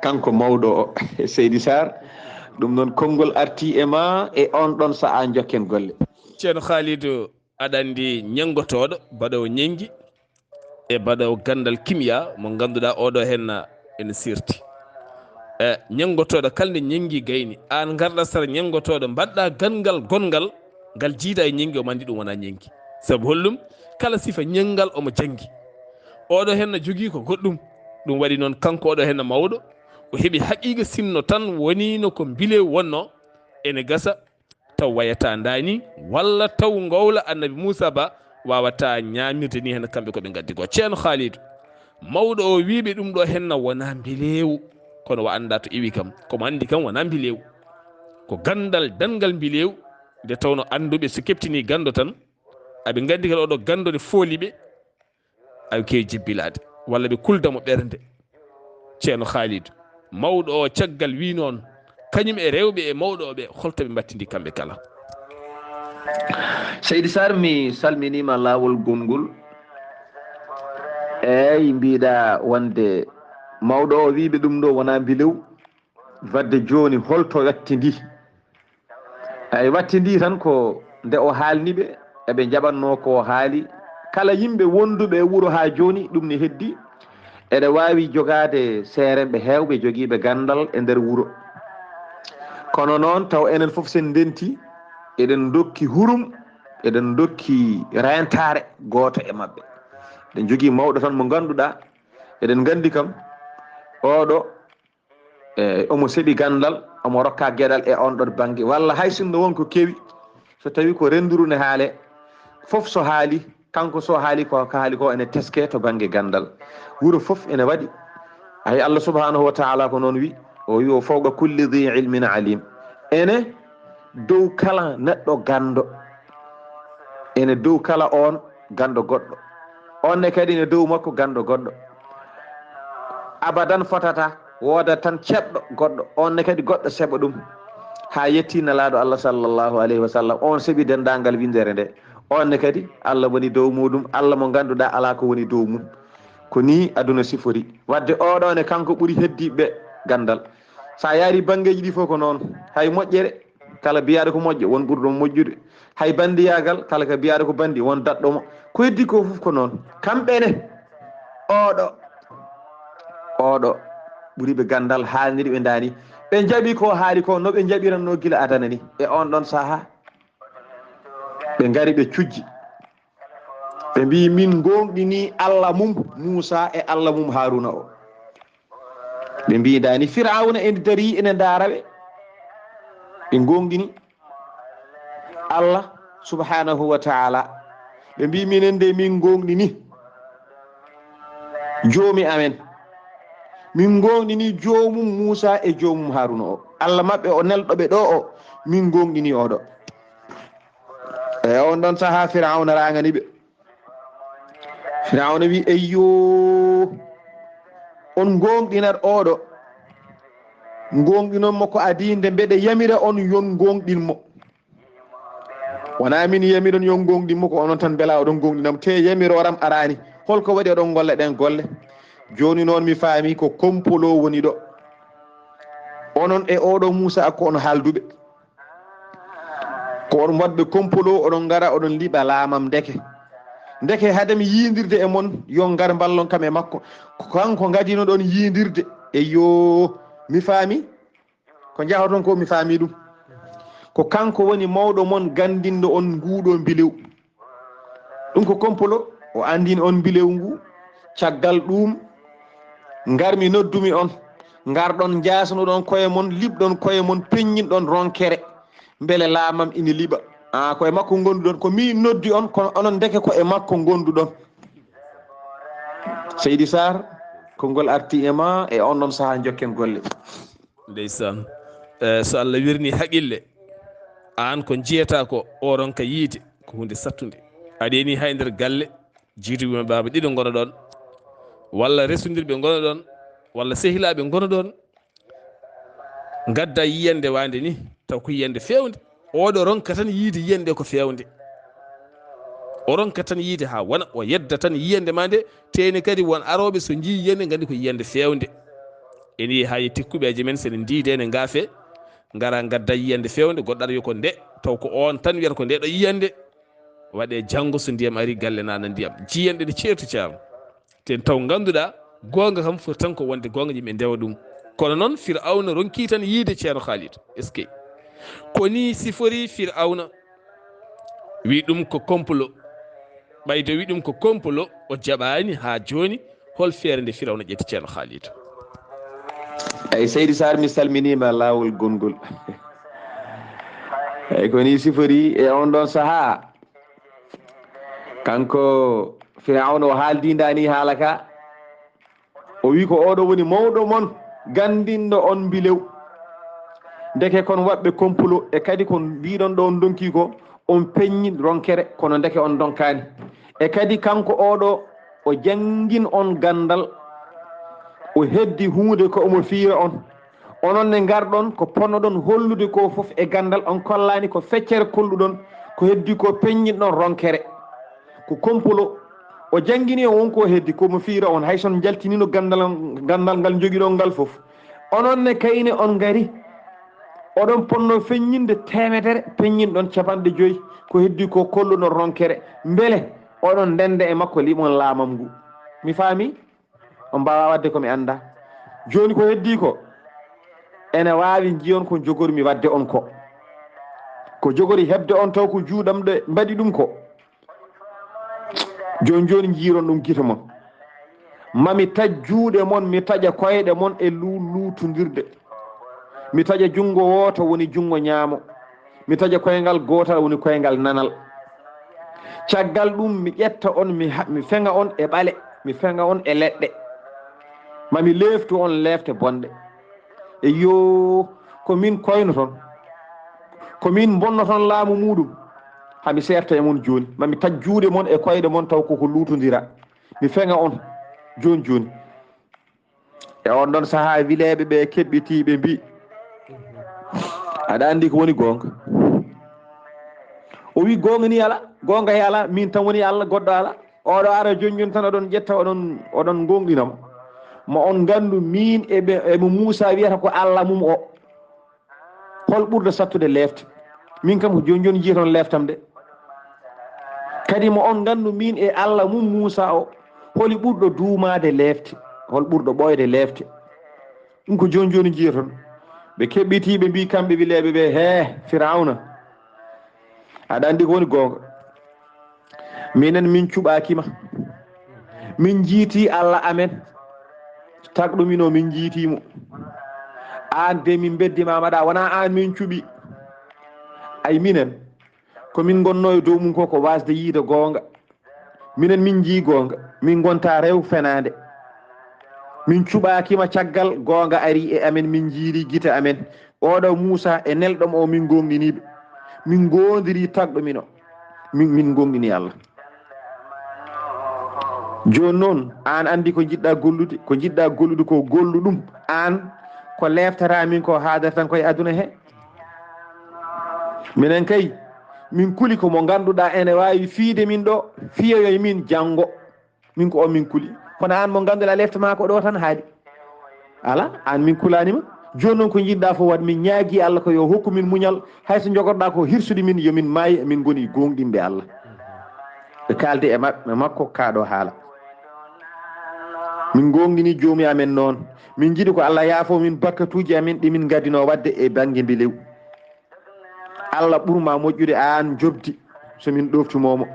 kanko mawɗo o, Seydi Sarr, ɗum noon konngol artii e ma e on ɗon sahaa njokken golle. Ceerno Khalidou, aɗa anndi ñenngotooɗo, baɗoowo ñenngi, e baɗoowo ganndal kimiya mo ngannduɗaa oɗo henna ene sirti. E ñenngotooɗo kala nde ñenngi gayni, aan ngarɗa sara ñenngotooɗo, mbaɗɗa ganngal gonngal, ngal jiida e ñenngi, omo anndi ɗum wonaa ñenngi. Sabu holɗum? Kala sifa ñenngal omo janngi. Oɗo henna jogii ko goɗɗum. Ɗum waɗi noon kanko oɗo henna mawɗo, o heɓi haqiiqa sinno tan woniino ko mbilew wonnoo, ene gasa taw wayataa ndaani, walla taw ngowla Annabi Muusa ba waawataa ñaamirde ni heen kamɓe ko ɓe ngaddi ko. Ceerno Khalidou, mawɗo o wii ɓe ɗum ɗo henna wonaa mbileewu, kono wa anndaa to iwi kam. Ko mo anndi kam wonaa mbileewu. Ko ganndal danngal mbileewu, nde tawnoo annduɓe so keɓtinii ganndo tan, aɓe ngaddi kala oɗo ganndo ne fooli ɓe, aɓe keewi jebbilaade, walla ɓe kulda mo ɓernde. Ceerno Khalidou, mawɗo o caggal wii noon, kañum e rewɓe e mawɗo o ɓe, holto ɓe mbattindi kamɓe kala? Seydi Sarr, mi salminiima laawol gonngol. Eey, mbiɗa wonde mawɗo o wii ɓe ɗum ɗo wonaa mbilew, wadde jooni holto wattindi? Ay, wattindi tan ko nde o haalni ɓe, eɓe njaɓatnoo ko o haali. Kala yimɓe wonduɓe e wuro haa jooni, ɗum ne heddi. Eɗe waawi jogaade seeremɓe heewɓe jogiiɓe ganndal e nder wuro. Kono noon, taw enen fof sen ndenti, eɗen ndokki hurum, eɗen ndokki reentaare gooto e maɓɓe. Eɗen njogii mawɗo tan mo ngannduɗaa, eɗen nganndi kam, oɗo, e omo seɓi ganndal, omo rokka geɗal e on ɗon bannge, walla hay sinno won ko kewi, so tawi ko rennduru ne haale, fof so haali, kanko so haali ko, ko haali ko ene teske to bannge ganndal. Wuro fof ene waɗi. Ay, Allah subhanahu wa ta'ala ko noon wi, o wi, "O fawqa kulli dhi ilmin alim." Ene dow kala neɗɗo ganndo, ene dow kala on ganndo goɗɗo. On ne kadi ne dow makko ganndo goɗɗo. Abadan fotata, wooda tan ceɗɗo goɗɗo. On ne kadi goɗɗo seɓa ɗum. Haa yetti Nelaaɗo Allah sallallahu alayhi wa sallam. On seɓi denndaangal winndere nde. On ne kadi Allah woni dow muɗum. Allah mo ngannduɗaa alaa ko woni dow mum. Ko nii aduna sifori. Wadde oɗo ne kanko ɓuri heddiiɓe ganndal. So a yaari banngeeji ɗi fof ko noon. Hay moƴƴere, kala biyaaɗo ko moƴƴo, won ɓurɗo mo moƴƴude. Hay banndiyaagal, kala ka biyaaɗo ko banndi, won daɗɗo mo. Ko heddi ko fof ko noon. Kamɓe ne, oɗo, oɗo ɓuri ɓe ganndal, haalniri ɓe ndaani. Ɓe njaɓi ko haali ko, no ɓe njaɓiranno gila adana ni. E on ɗon sahaa, ɓe ngari ɓe cujji. Ɓe mbii, "Min ngoongɗini Allah mum Muusa e Allah mum Haaruna o." Ɓe mbii, "Ndaani Firawna ene darii, ene ndaara ɓe." Ɓe ngoongɗini Allah subhanahu wa ta'ala. Ɓe mbii, "Minen de min ngoongɗini Joomi amen. Min ngoongɗini joomum Muusa e joomum Haaruna o. Allah maɓɓe o nelɗo ɓe ɗo o, min ngoongɗini oɗo." E on ɗon sahaa Firawna raŋani ɓe. Firawna wi, "Eyyo, on ngoongɗinat oɗo, ngoongɗinon mo ko adii nde mbeɗe yamira on yon ngoongɗin mo. Wonaa min yamiron yon ngoongɗin mo, ko onon tan mbela oɗon ngoongɗinam, te yamiroram araani. Holko waɗi oɗon ngolla ɗen golle?" Jooni noon mi faami ko kompolo woni ɗo. Onon e oɗo Muusa ko on haalduɓe. Ko on waɗɓe kompolo, oɗon ngara, oɗon liɓa laamam ndeke. Ndeke hade mi yiindirde e mon, yo ngar mballon kam e makko. Ko kanko ngadinoɗon yiindirde. Eyyo, mi faami. Ko njahoton ko mi faami ɗum. Ko kanko woni mawɗo mon gandinɗo on nguuɗo mbilew. Ɗum ko kompolo, o andini on mbilew ngu. Caggal ɗum, ngarmi noddumi on. Ngarɗon njaasnuɗon koye mon, liɓɗon koye mon, peññinɗon ronkere. Mbele laamam ina liɓa. A, ko e makko ngonduɗon. Ko mi noddi on, kono onon ndeke ko e makko ngonduɗon. Seydi Sarr, konngol arti e ma e on ɗon sahaa, njokken golle. Ndeysaan. Eh, so Allah wirni haqille, aan ko njiyata ko, o ronka yiide, ko huunde sattunde. Aɗa eni hay nder galle, jiiduɓe ma baaba ɗiɗo ngona ɗon, walla resondirɓe ngona ɗon, walla sehilaaɓe ngona ɗon, ngadda yiyannde waande ni, taw ko yiyannde feewnde. Oɗo ronka tan yiide yiyannde ko feewnde. O ronka tan yiide haa wona, o yedda tan yiyannde ma nde, teeni kadi won arooɓe so njii yiyannde, nganndi ko yiyannde feewnde. En yii haa e tikkuɓeeje men, so ene ndiide ene ngaafe, ngara ngadda yiyannde feewnde, goɗɗo ara yo ko nde, taw ko oon tan wiyata ko nde ɗo yiyannde. Waɗe janngo so ndiyam ari galle nana ndiyam. Jiyanɗe ne ceerti Ceerno. Ten taw ngannduɗaa goonga kam foti tan ko wonde goonga, yimɓe ndewa ɗum. Kono noon Firawna ronki tan yiide Ceerno Khalid. Est-ce que ko ni sifori Firawna? Wi ɗum ko komplo. Ɓayde wi ɗum ko komplo, o jaɓaani haa jooni. Hol feere nde Firawna ƴetti Ceerno Khalid? Eyi, Seydi Sarr, mi salminiima laawol gonngol. Eyi, ko ni sifori e on ɗon sahaa. Kanko Firawna o haaldi ndaa ni haala ka. O wi ko oɗo woni mawɗo mon, gandinɗo on mbilew. Ndeke kon waɗɓe komplo, e kadi kon mbiɗon ɗo on donki ko, on peññi ronkere, kono ndeke on donkaani. E kadi kanko oɗo, o janngin on ganndal, o heddi huunde ko omo fiira on. Onon ne ngarɗon ko ponnoɗon hollude ko fof e ganndal, on kollaani ko feccere kolluɗon, ko heddi ko peññinɗon ronkere. Ko komplo. O janngini on won ko heddi, ko mo fiira on, hay son jaltinino ganndal, ganndal ngal njogiɗon ngal fof. Onon ne kayne on ngari, oɗon ponno feññinde teemedere, peññinɗon capanɗe joyi, ko heddi ko kolluɗon ronkere. Mbele oɗon ndenda e makko liɓon laamam ngu? Mi faami? On mbaawa waɗde ko mi annda. Jooni ko heddi ko, ene waawi njiyon ko jogormi waɗde on ko. Ko jogori heɓde on taw ko juuɗam ɗe mbaɗi ɗum ko. Jooni jooni njiiron ɗum gite mon. Ma mi taj juuɗe mon, mi taƴa koyɗe mon e lu-, luutondirde. Mi taƴa junngo wooto woni junngo ñaamo. Mi taƴa koyngal gootal woni koyngal nanal. Caggal ɗum mi ƴetta on, mi ha-, mi feŋa on e ɓale, mi feŋa on e leɗɗe. Ma mi leeftu on leefte bonɗe. Eyyo, ko min koynoton. Ko min bonnoton laamu muɗum. Ha mi seerta e mon jooni. Ma mi taj juuɗe mon e koyɗe mon taw koko luutondira. Mi feŋa on jooni jooni. E on ɗon sahaa wileeɓe ɓe keɓɓitii ɓe mbii, "Aɗa anndi ko woni goonga?" O wi, "Goonga ni ala, goonga he ala, min tan woni Allah, goɗɗo ala." Oɗo ara jooni jooni tan oɗon ƴetta, oɗon, oɗon ngoongɗinamo. Ma on nganndu miin e ɓe, e mo Muusa wiyata ko Allah mum o. Hol ɓurɗo sattude leefte? Min kam ko jooni jooni njiyaton leeftam de. Kadi mo on nganndu miin e Allah mum Muusa o, holi ɓurɗo duumaade leefte? Hol ɓurɗo ɓooyde leefte? Ɗum ko jooni jooni njiyaton. Ɓe keɓɓitii, ɓe mbii kamɓe wileeɓe ɓe, "Hee, Firawna, aɗa anndi ko woni goonga?" Minen min cuɓaaki ma. Min njiiti Allah amen. Tagɗo min o, min njiiti mo. Aan de min mbeddi ma maɗa, wonaa aan min cuɓi. Ay minen, ko min ngonno e dow mum ko, ko waasde yiide goonga. Minen min njii goonga. Min ngonta rew fenaande. Min cuɓaaki ma caggal goonga ari e amen, min njiiri gite amen. Oɗo Muusa e nelɗo mo o min goongɗiniiɓe. Min ngoondiri tagɗo min o. Min, min goongɗini Allah. Jooni noon, aan anndi ko njiɗɗaa gollude, ko njiɗɗaa gollude ko gollu ɗum. Aan, ko leeftataa min ko haadata tan koye aduna he. Minen kay, min kuli ko mo ngannduɗaa ene waawi fiyde min ɗo, fiyoyo e min janngo. Min ko o min kuli. Kono aan mo ngannduɗaa leefta maa ko ɗo tan haaɗi. Alaa, aan min kulaani ma. Jooni noon ko njiɗɗaa fof waɗ, min ñaagii Allah ko yo hokku min muñal, hay so njogorɗaa ko hirsude min, yo min maayi, min ngoni gooŋɗinɓe Allah. Ɓe kaaldi e maɓ-, e makko kaa ɗo haala. Min gooŋɗini joomi amen noon. Min njiɗi ko Allah yaafoo min bakkatuuji amen ɗi min ngaddinoo waɗde e bannge mbilew. Allah ɓur ma moƴƴude aan njoɓdi so min ɗooftumoo mo.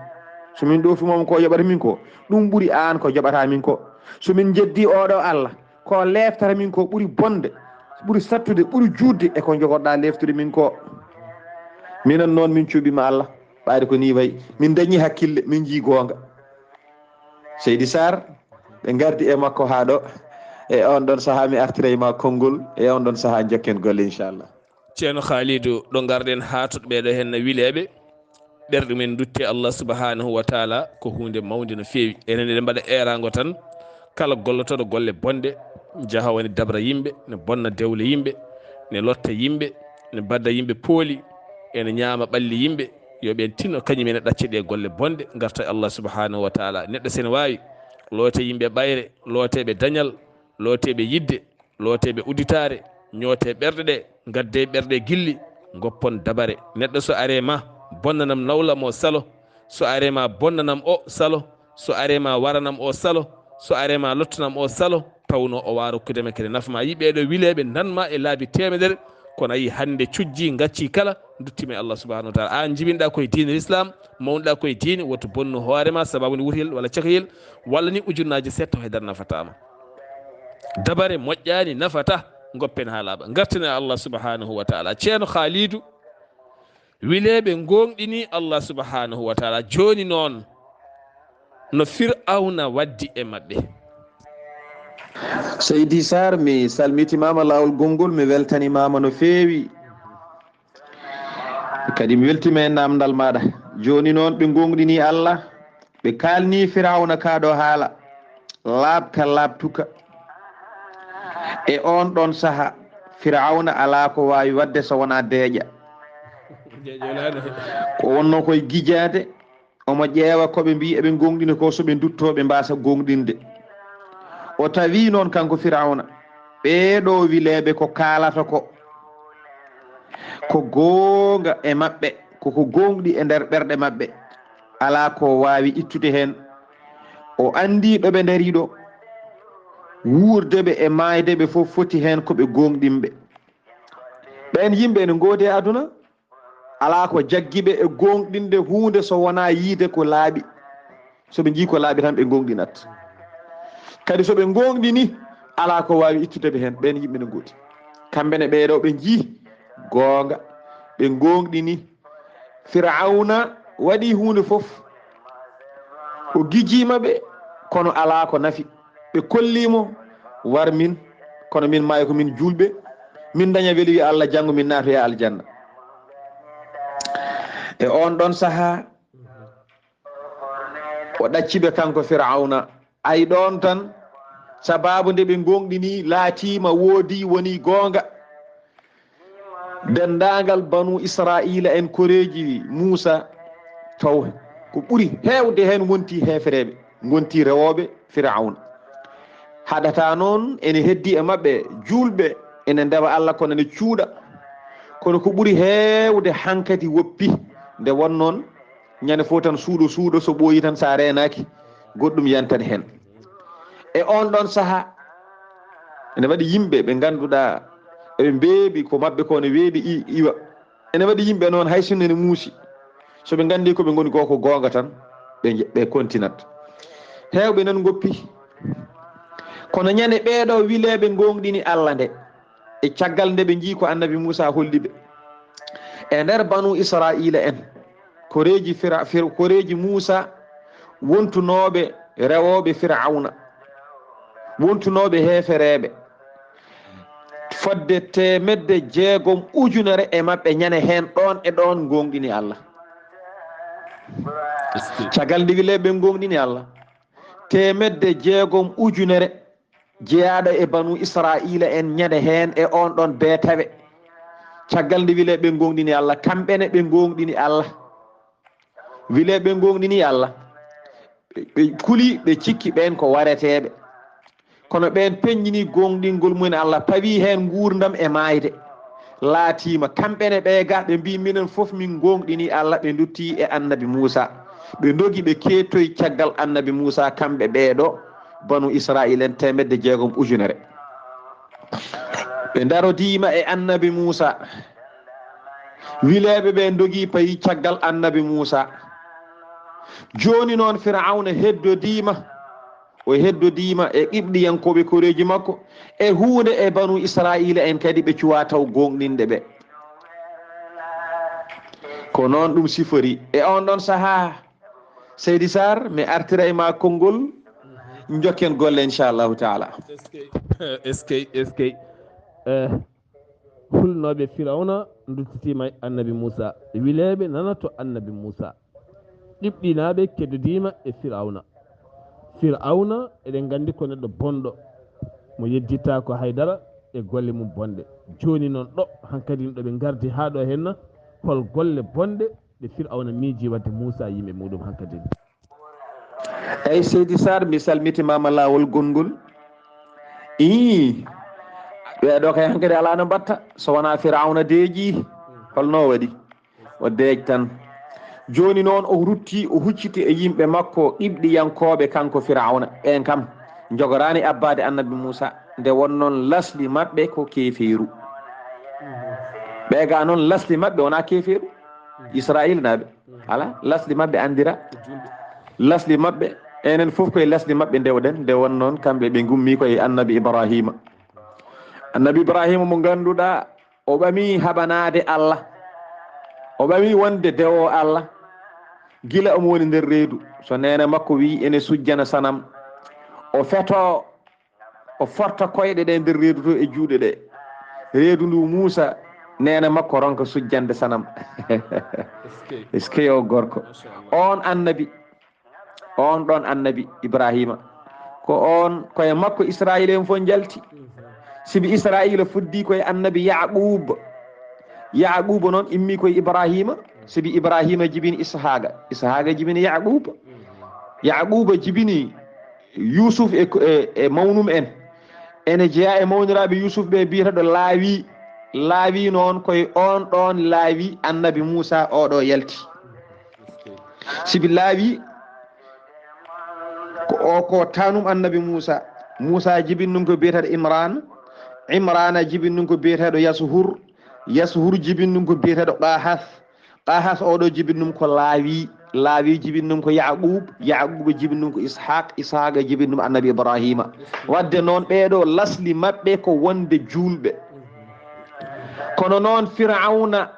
So min ɗooftumoo mo ko yoɓata min ko, ɗum ɓuri aan ko joɓata min ko. So min njeddii oɗo Allah, ko leeftata min ko ɓuri bonde, ɓuri sattude, ɓuri juutde e ko njogorɗaa leeftude min ko. Minen noon min cuɓii ma Allah, ɓayde ko nii wayi. Min dañii hakkille, min njii goonga. Seydi Sarr, ɓe ngardi e makko haa ɗo. E oon ɗoon sahaa mi artiray ma konngol, e oon ɗoon sahaa njokken golle, inchallah. Ceerno Khalidou, ɗo ngarɗen haa to ɓeeɗo heen wileeɓe, ɓerɗe men dutti e Allah subhanahu wa taala, ko huunde mawnde no feewi. Enen eɗen mbaɗa eeraango tan, kala gollotooɗo golle bonɗe, jaha woni dabra yimɓe, ne bonna dewle yimɓe, ne lotta yimɓe, ne badda yimɓe pooli, ene ñaama ɓalli yimɓe, yo ɓeen tinno kañum en e ɗacce ɗe golle bonɗe, ngarta e Allah subhanahu wa taala. Neɗɗo sene waawi loota yimɓe ɓayre, looteeɓe dañal, looteeɓe yidde, looteeɓe udditaare, ñootee ɓerɗe ɗe, ngaddee ɓerɗe gilli, ngoppon dabare. Neɗɗo so aree ma, bonnanam nawlam o salo, so aree ma, bonnanam o salo, so aree ma, waranam o salo, so aree ma, lottanam o salo, tawnoo o waawa rokkude ma kadi nafa ma. Yiɓɓe ɗo wileeɓe nan ma e laabi teemedere, kono a yii hannde cujji, ngacci kala, ndutti ma e Allah subhanahu wa taala. Aan njibinɗaa koye diine l'islam, mawniɗaa koye diine, woto bonnu hoore ma sababu nde wutayel walla cakayel, walla ni ujunnaaje seeɗa taw haydara nafataa ma. Dabare moƴƴaani, nafataa, ngoppen haa laaɓa. Ngartinen e Allah subhanahu wa taala. Ceerno Khalidou, wileeɓe ngooŋɗini Allah subhanahu wa taala. Jooni noon, no Fir'awna waddi e maɓɓe. Seydi Sarr, mi salmitimaama laawol gonngol, mi weltanimaama no feewi. Kadi mi weltima e namdal maɗa. Jooni noon ɓe gonɗini Allah, ɓe kalni Firawna kaa ɗo haala, laaɓka laaɓtuka. E oon ɗoon saha, Firawna alaa ko waawi waɗde so wonaa deeƴa. Ko wonno koye gijaade, omo ƴeewa ko ɓe mbii eɓe gonɗini ko, so ɓe ndutto ɓe mbaasa gonɗinde. O tawi noon kanko Firawna, ɓee ɗoo wileeɓe ko kaalata ko, ko goonga e maɓɓe, koko gooŋɗi e nder ɓerɗe maɓɓe, alaa ko waawi ittude heen. O anndii ɗo ɓe ndarii ɗo, wuurde ɓe e maayde ɓe fof foti heen ko ɓe gooŋɗinɓe. Ɓeen yimɓe ene ngoodi e aduna, alaa ko jaggi ɓe e gooŋɗinde huunde so wonaa yiide ko laaɓi. So ɓe njii ko laaɓi tan, ɓe gooŋɗinat. Kadi so ɓe gooŋɗini, alaa ko waawi ittude ɓe heen. Ɓeen yimɓe ne ngoodi. Kamɓe ne ɓee ɗoo ɓe njii goonga, ɓe gooŋɗini. Firawna waɗi huunde fof. O gijiima ɓe, kono alaa ko nafi. Ɓe kolli mo, war min, kono min maayi ko min juulɓe. Min daña weli wi Allah, janngo min naatoya aljanna. E oon ɗoon sahaa, o ɗacci ɓe kanko Firawna. Ay ɗoon tan, sabaabu nde ɓe gooŋɗini laatiima, woodi, woni goonga. Denndaangal banu Israa'iila en, koreeji Muusa, taw ko ɓuri heewde heen wonti heefereeɓe, ngonti rewooɓe Firawna. Haɗata noon ene heddi e maɓɓe juulɓe, ene ndewa Allah, kono ene cuuɗa. Kono ko ɓuri heewde hankadi woppi, nde won noon ñande fof tan suuɗo, suuɗo, so ɓooyi tan, so a reenaaki, goɗɗum yantan heen. E oon ɗoon sahaa, ene waɗi yimɓe ɓe ngannduɗaa eɓe mbeeɓi, ko maɓɓe ko ne weeɓi i-, iwa. Ene waɗi yimɓe noon, hay sinno ene muusi, so ɓe nganndii ko ɓe ngoni ko, ko goonga tan, ɓe nje-, ɓe kontinat. Heewɓe nan ngoppi. Kono ñande ɓee ɗoo wileeɓe gooŋɗini Allah nde, e caggal nde ɓe njii ko Annabi Muusa holli ɓe, e nder banu Israa'iila en, koreeji Fira-, Fir-, koreeji Muusa wontunooɓe rewooɓe Firawna, wontunooɓe heefereeɓe, fodde teemedde jeegom ujunere e maɓɓe ñande heen ɗoon e ɗoon gooŋɗini Allah. Caggal nde wileeɓe ɓe gooŋɗini Allah, teemedde jeegom ujunere jeyaaɗo e banu Israa'iila en ñande heen e oon ɗoon beetawe. Caggal nde wile ɓe ngoongɗini Allah, kamɓe ne ɓe ngoongɗini Allah. Wile ɓe ngoongɗini Allah, ɓe, ɓe kuli, ɓe cikki ɓeen ko wareteeɓe. Kono ɓeen peññini goongɗingol mumen Allah, pawi heen nguurndam e maayde. Laatiima, kamɓe ne ɓee ga, ɓe mbii, "Minen fof min ngoongɗini Allah," ɓe nduttii e annabi Muusa. Ɓe ndogi, ɓe keettoyi caggal annabi Muusa, kamɓe ɓee ɗo, banu Israa'iil en teemedde jeegom ujunere. Ɓe ndarodiima e annabi Muusa. Wileeɓe ɓe ndogi payi caggal annabi Muusa. Jooni noon Firawna heddodiima. O heddodiima e Qibɗiyankooɓe koreeji makko e huunde e banu Israa'iila en kadi ɓe cuwaa taw goongɗinde ɓe. Ko noon ɗum sifori. E oon ɗoon sahaa, Seydi Sarr, mi artira e ma konngol, njokken golle inchallahu taala. Eskey, eskey, eskey. Eh, hulnooɓe Firawna nduttitiima e annabi Muusa. Wileeɓe nana to annabi Muusa. Qibɗinaaɓe keddodiima e Firawna. Firawna, eɗen nganndi ko neɗɗo bonɗo, mo yejjittaako haydara e golle mum bonɗe. Jooni noon ɗo, hankadin ɗo ɓe ngardi haa ɗo henna, hol golle bonɗe ɗe Firawna miiji waɗde Muusa e yimɓe muɗum hankadin? Eyi, Seydi Sarr, mi salmitimaama laawol gonngol. Ii, ɓee ɗo kay hankadi alaa no mbaɗta, so wonaa Firawna deeƴi, holno o waɗi? O deeƴ tan. Jooni noon o rutti, o hucciti e yimɓe makko Qibɗiyankooɓe, kanko Firawna. Ɓeen kam njogoraani abbaade annabi Muusa, nde won noon lasli maɓɓe ko keefeeru. Ɓee ga noon lasli maɓɓe wonaa keefeeru, Israayiilnaaɓe. Alaa, lasli maɓɓe anndira. Lasli maɓɓe, enen fof koye lasli maɓɓe ndewɗen, nde won noon kamɓe ɓe ngummi koye annabi Ibraahiima. Annabi Ibraahiima mo ngannduɗaa, o ɓami haɓanaade Allah. O ɓami wonde dewo Allah. Gila omo woni nder reedu. So neene makko wiyi ene sujjana sanam. O feto, o forta koyɗe ɗe nder reedu to e juuɗe ɗe. Reedu ndu Muusa, neene makko ronka sujjande sanam. Eskey. Eskey o gorko. Machallah. On annabi, on ɗon annabi Ibrahima. Ko on, koye makko Israayiila en fof njalti. Sibi Israayiila fuddii koye annabi Yaquuba. Yaquuba noon immii koye Ibrahima. Sibi Ibrahima jibini Ishaaqa. Ishaaqa jibini Yaquuba. Yaquuba jibini Yuusuf e, e, e mawnum en. Ene jeyaa e mawniraaɓe Yuusuf ɓe biyeteeɗo Laawi. Laawi noon koye on ɗon Laawi annabi Muusa oɗo yalti. Sibi Laawi ko o ko tanum annabi Muusa. Muusa jibini ɗum ko biyeteeɗo Imraan. Imraana jibini ɗum ko biyeteeɗo Yasuhur. Yasuhur jibini ɗum ko biyeteeɗo Qahas. Qahas oɗo jibini ɗum ko Laawi. Laawi jibini ɗum ko Yaquub. Yaquuba jibini ɗum ko Ishaq. Ishaaqa jibini ɗum annabi Ibrahima. Wadde noon ɓeeɗo lasli maɓɓe ko wonde juulɓe. Kono noon Firawna,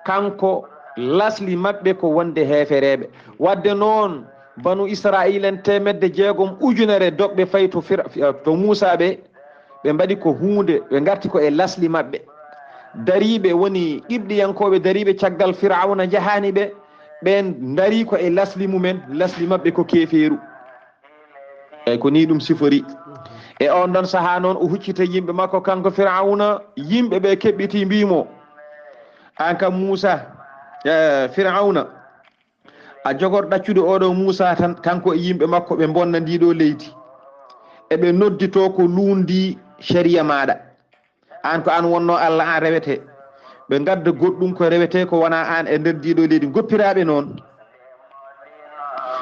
kanko lasli maɓɓe ko wonde heefereeɓe. Wadde noon banu Israayiila en teemedde jeegom ujunere dogɓe fayi to Fira-, to Muusa ɓe, ɓe mbaɗi ko huunde, ɓe ngarti ko e lasli maɓɓe. Dariiɓe woni Qibɗiyankooɓe dariiɓe caggal Firawna njahaani ɓe, ɓeen ndarii ko e lasli mumen, lasli maɓɓe ko keefeeru. Eyi, ko nii ɗum sifori. E oon ɗon sahaa noon, o huccita yimɓe makko, kanko Firawna, yimɓe ɓe keɓɓitii mbii mo, "Aan kam Muusa, eh, Firawna, a jogor ɗaccude oɗo Muusa tan, kanko e yimɓe makko ɓe mbonna ndii ɗo leydi. Eɓe nodditoo ko luunndii cariya maaɗa. Aan ko aan wonnoo Allah, aan rewetee. Ɓe ngadda goɗɗum ko rewetee ko wonaa aan e nder ndii ɗo leydi, ngoppiraaɓe noon."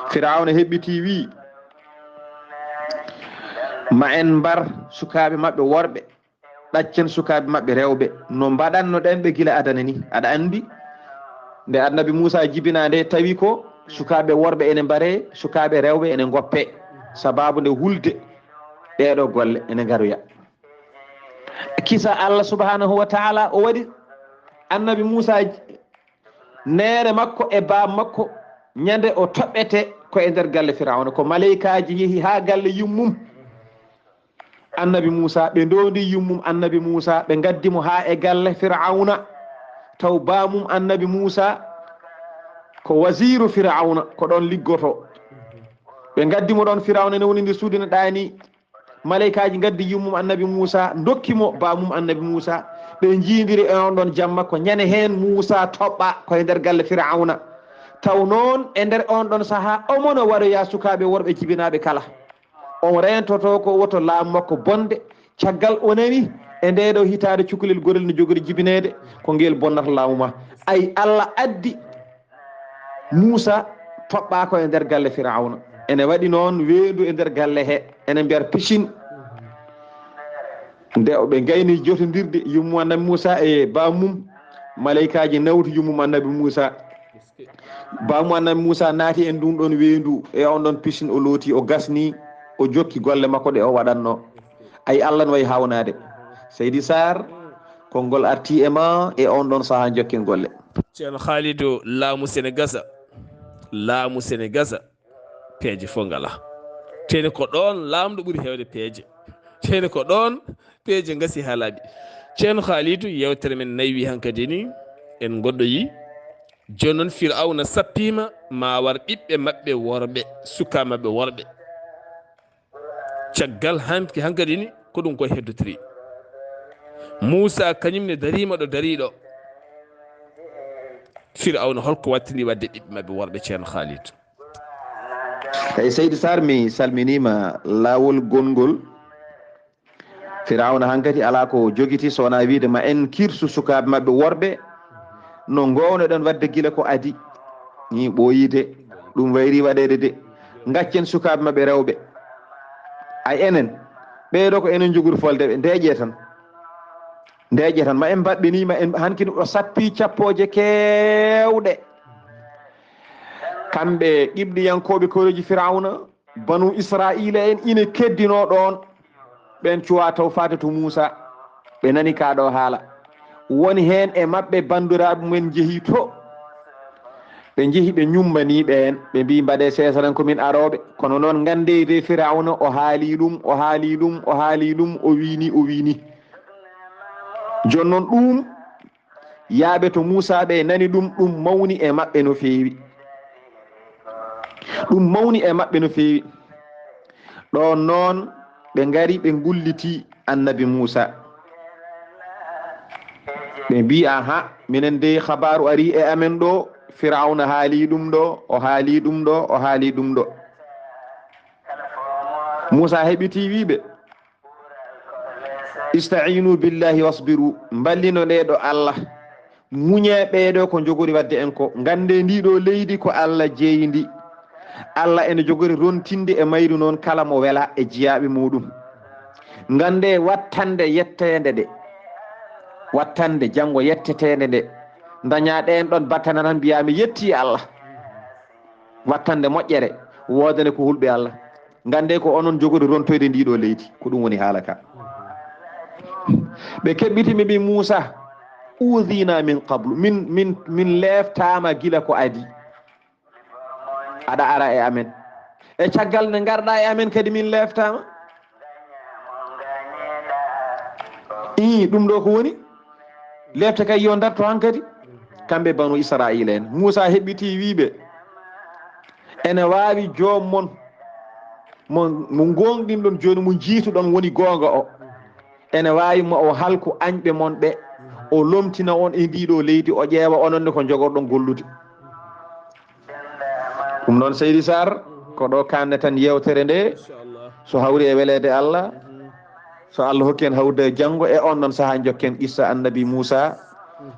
Firawna heɓɓitii wii, "Ma en mbar sukaaɓe maɓɓe worɓe, ɗaccen sukaaɓe maɓɓe rewɓe, no mbaɗanno ɗen ɓe gila adana ni." Aɗa anndi, nde annabi Muusa jibinaa nde, tawi ko sukaaɓe worɓe ene mbaree, sukaaɓe rewɓe ene ngoppee, sabaabu nde hulde ɗeeɗo golle ene ngaroya. Kisa Allah subhanahu wa ta'ala o waɗi annabi Muusa neene makko e baaba makko ñande o toɓɓete ko e nder galle Firawna. Ko maleykaaji yehi haa galle yummum annabi Muusa, ɓe ndoondi yummum annabi Muusa, ɓe ngaddi mo haa e galle Firawna. Taw baamum annabi Muusa ko wasiiru Firawna, ko ɗoon liggotoo. Ɓe ngaddi mo ɗon, Firawna ene woni nder suudu ene ɗaani. Maleykaaji ngaddi yummum annabi Muusa, ndokki mo baamum annabi Muusa. Ɓe njiidiri e on ɗon jamma ko ñande heen Muusa toɓɓa koye nder galle Firawna. Taw noon e nder on ɗon sahaa omo no waroya sukaaɓe worɓe jibinaaɓe kala. On reentotoo ko woto laamu makko bonde. Caggal o nani e ndee ɗoo hitaande cukalel gorel no jogori jibineede, ko ngel bonnata laamu ma. Ay, Allah addi Muusa toɓɓaa ko e nder galle Firawna. Ene waɗi noon weendu e nder galle he, ene mbiya piscine. Nde ɓe ngayni jotondirde yummu annabi Muusa e baamum, maleykaaji nawti yummu annabi Muusa. Baamum annabi Muusa naati en ndun ɗon weendu e on ɗon piscine, o looti, o gasni, o jokki golle makko ɗe o waɗatno. Ay, Allah no wayi hawnaade. Seydi Sarr, konngol arti e ma e on ɗon sahaa jokken golle. Ceerno Khalidou, laamu sene gasa. Laamu sene gasa. Peeje fof ngala. Tene ko ɗoon laamɗo ɓuri heewde peeje. Tene ko ɗoon peeje ngasi haa laaɓi. Ceerno Khalidou, yeewtere men nayi hankadi ni en ngoɗɗoyi. Jooni noon Firawna sappiima ma war ɓiɓɓe maɓɓe worɓe, suka maɓɓe worɓe. Caggal hanki hankadi ni ko ɗum ko heddotori. Muusa kañum ne dariima ɗo dariiɗo. Firawna holko wattini wadde ɓiɓɓe maɓɓe worɓe, Ceerno Khalidou? Eyi, Seydi Sarr, mi salminiima laawol gonngol. Firawna hankadi alaa ko jogiti so wonaa wiide ma en kirsu sukaaɓe maɓɓe worɓe no ngoowno-ɗen waɗde gila ko adii. Ni ɓooyii de, ɗum wayrii waɗeede de. Ngaccen sukaaɓe maɓɓe rewɓe. Ay, enen, ɓee ɗoo ko enen njogori folde ɓe, ndeeƴee tan. Ndeeƴee tan, ma en mbaɗɓe ni, ma en, hankadi o sappii cappooje keewɗe. Kamɓe Qibɗiyankooɓe koreeji Firawna, Banu Israa'iila en ina keddinoo ɗoon. Ɓeen cuwaa taw faade to Muusa. Ɓe nani kaa ɗoo haala. Woni heen e maɓɓe banndiraaɓe mumen njehi to. Ɓe njehi ɓe ñummanii ɓeen. Ɓe mbii, "Mbaɗee seesa tan ko min arooɓe." Kono noon nganndee de Firawna o haalii ɗum, o haalii ɗum, o haalii ɗum, o wii ni, o wii ni. Jooni noon ɗum yaaɓe to Muusa ɓe nani ɗum, ɗum mawni e maɓɓe no feewi. Ɗum mawni e maɓɓe no feewi. Ɗoon noon ɓe ngari ɓe ngulliti annabi Muusa. Ɓe mbii, "Aha, minen dey habaaru arii e amen ɗo, Firawna haalii ɗum ɗo, o haalii ɗum ɗo, o haalii ɗum ɗo." Muusa heɓitii wii ɓe, "Ista'inu billahi wasbiru." Mballino ɗee ɗo Allah. Muñee ɓee ɗo ko njogori waɗde en ko. Nganndee ndii ɗo leydi ko Allah jeyi ndi. Allah ene jogori rontinde e mayru noon kala mo wela e jiyaaɓe muɗum. Nganndee wattande yetteende nde. Wattande janngo yetteteende nde. Ndañaa ɗeen ɗon battane tan mbiyaa mi yettii Allah. Wattande moƴƴere, woodane ko hulɓe Allah. Nganndee ko onon jogori rontoyde ndii ɗo leydi. Ko ɗum woni haala ka. Ɓe keɓɓiti ɓe mbii, "Muusa, uudina min qablu. Min, min, min leeftaama gila ko adii. Aɗa ara e amen. E caggal nde ngarɗa e amen kadi min leeftaama." Ii, ɗum ɗo ko woni? Leefte kay yo ndarto hankadi. Kamɓe Banu Israa'iila en. Muusa heɓɓiti wii ɓe, "Ene waawi joom mon, mo, mo ngoongɗinɗon jooni, mo njiituɗon woni goonga o. Ene waawi mo o halku añɓe mon ɓe, o lomtina on e ndii ɗo leydi, o ƴeewa onon ne ko njogorɗon gollude." Ɗum noon, Seydi Sarr, ko ɗo kaanne tan yeewtere nde, so hawri e weleede Allah, so Allah hokki en hawrude janngo e on ɗon sahaa, njokken qissa Annabi Muusa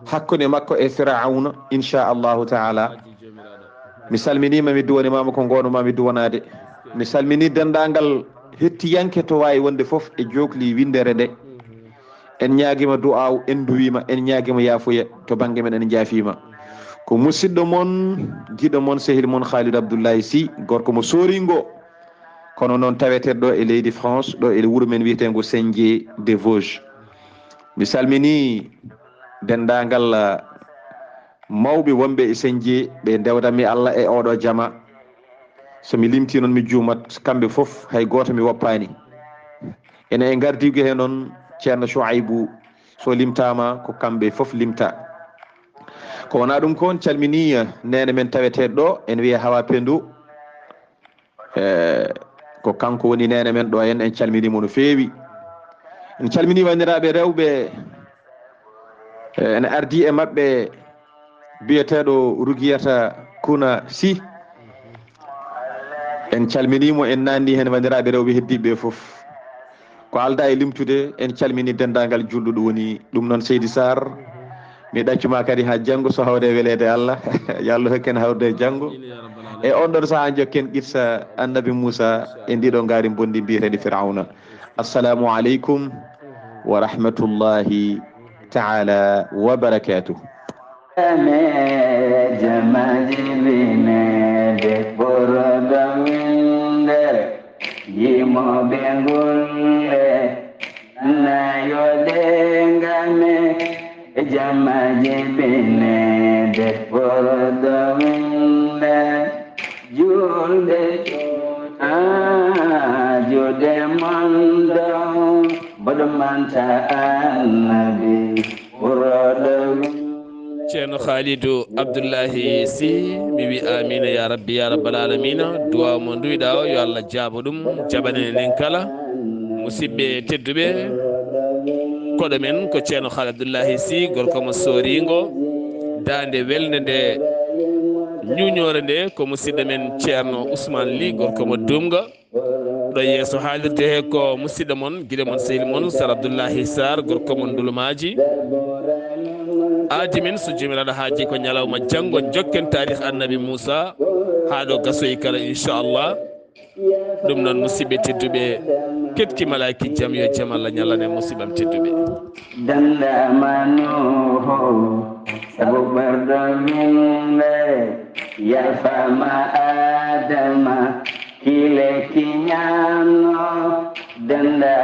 hakkunde makko e Firawna, inchallahu taala. Mi salminiima, mi duwanimaama ko ngoonumi duwanaade. Mi salminii denndaangal hettiyanke to waawi wonde fof e jookli winndere nde. En ñaagiima du'aaw, en nduwiima, en ñaagiima yaafuya to bannge men, en njaafiima. Ko musidɗo mon, giɗo mon, sehil mon Khalid Abdoulaye Sy, gorko mo Sooringo, kono noon taweteeɗo ɗo e leydi France, ɗo e wuro men wiyeteengo Sendié des Vosges. Mi salminii denndaangal, ah, mawɓe wonɓe e Sendié, ɓe ndewdammi Allah e oɗo jama. So mi limtii noon mi juumat, kamɓe fof hay gooto mi woppaani. Ene e ngardiigu he noon Ceerno Chouaïbou, so limtaama ko kamɓe fof limta. Ko wonaa ɗum ko on calminii, eh, neene men taweteeɗo ɗo, ene wiyee Hawa Pendo. E, ko kanko woni neene men ɗo en, en calminii mo no feewi. En calminii wanndiraaɓe rewɓe, e, ene ardii e maɓɓe biyeteeɗo Rugiyata Kuna Si. En calminii mo, en naanni heen wanndiraaɓe rewɓe heddiiɓe ɓe fof. Ko aldaa e limtude, en calminii denndaangal julɗo ɗo woni. Ɗum noon, Seydi Sarr, mi ɗaccuma kadi haa janngo, so hawre weleede Allah. Yo Allah hokku en hawrude e janngo. E on ɗon sahaa, njokken qissa Annabi Muusa e ndiɗo ngaari mbonndi mbiyeteendi Firawna. Assalaamu aleykum wa rahmatullahi taala wa barakaatuh. Ame jama jibinede ɓurɗo winde, yimoɓe ngulle nayode ngame. Jama jibinede ɓurɗo winde, julde a jude mondo, boɗo manta Annabi ɓurɗo winde. Ceerno Khalidou Abdoulahi Sy, mi wi amina ya rabbi ya rabbal alamina. Duwaw mo nduyɗa o, yo Allah jaabo ɗum, jaɓanen enen kala. Musidɓe tedduɓe, koɗo men ko Ceerno Khalidou Abdoulahi Sy, gorko mo Soringo. Daande welnde nde, ñuñoore nde, ko musidɗo men Ceerno Ousmane Ly, gorko mo Dumga. Ɗo yeeso haalirde he ko musidɗo mon, giɗo mon, sehil mon, Sar Abdoulahi Sarr, gorko mon Ndulumaaji. Aadi min, so Joomiraaɗo haaji, ko ñalawma janngo, jokken taarih Annabi Muusa haa ɗo gasoyi kala, inchallah. Ɗum noon, musidɓe tedduɓe, ketki malaaki jam, yo jam Allah ñallan en, musidɓam tedduɓe. Danda manuho, sabu ɓerɗo winde, yalfama Adama, kile kiñano, danda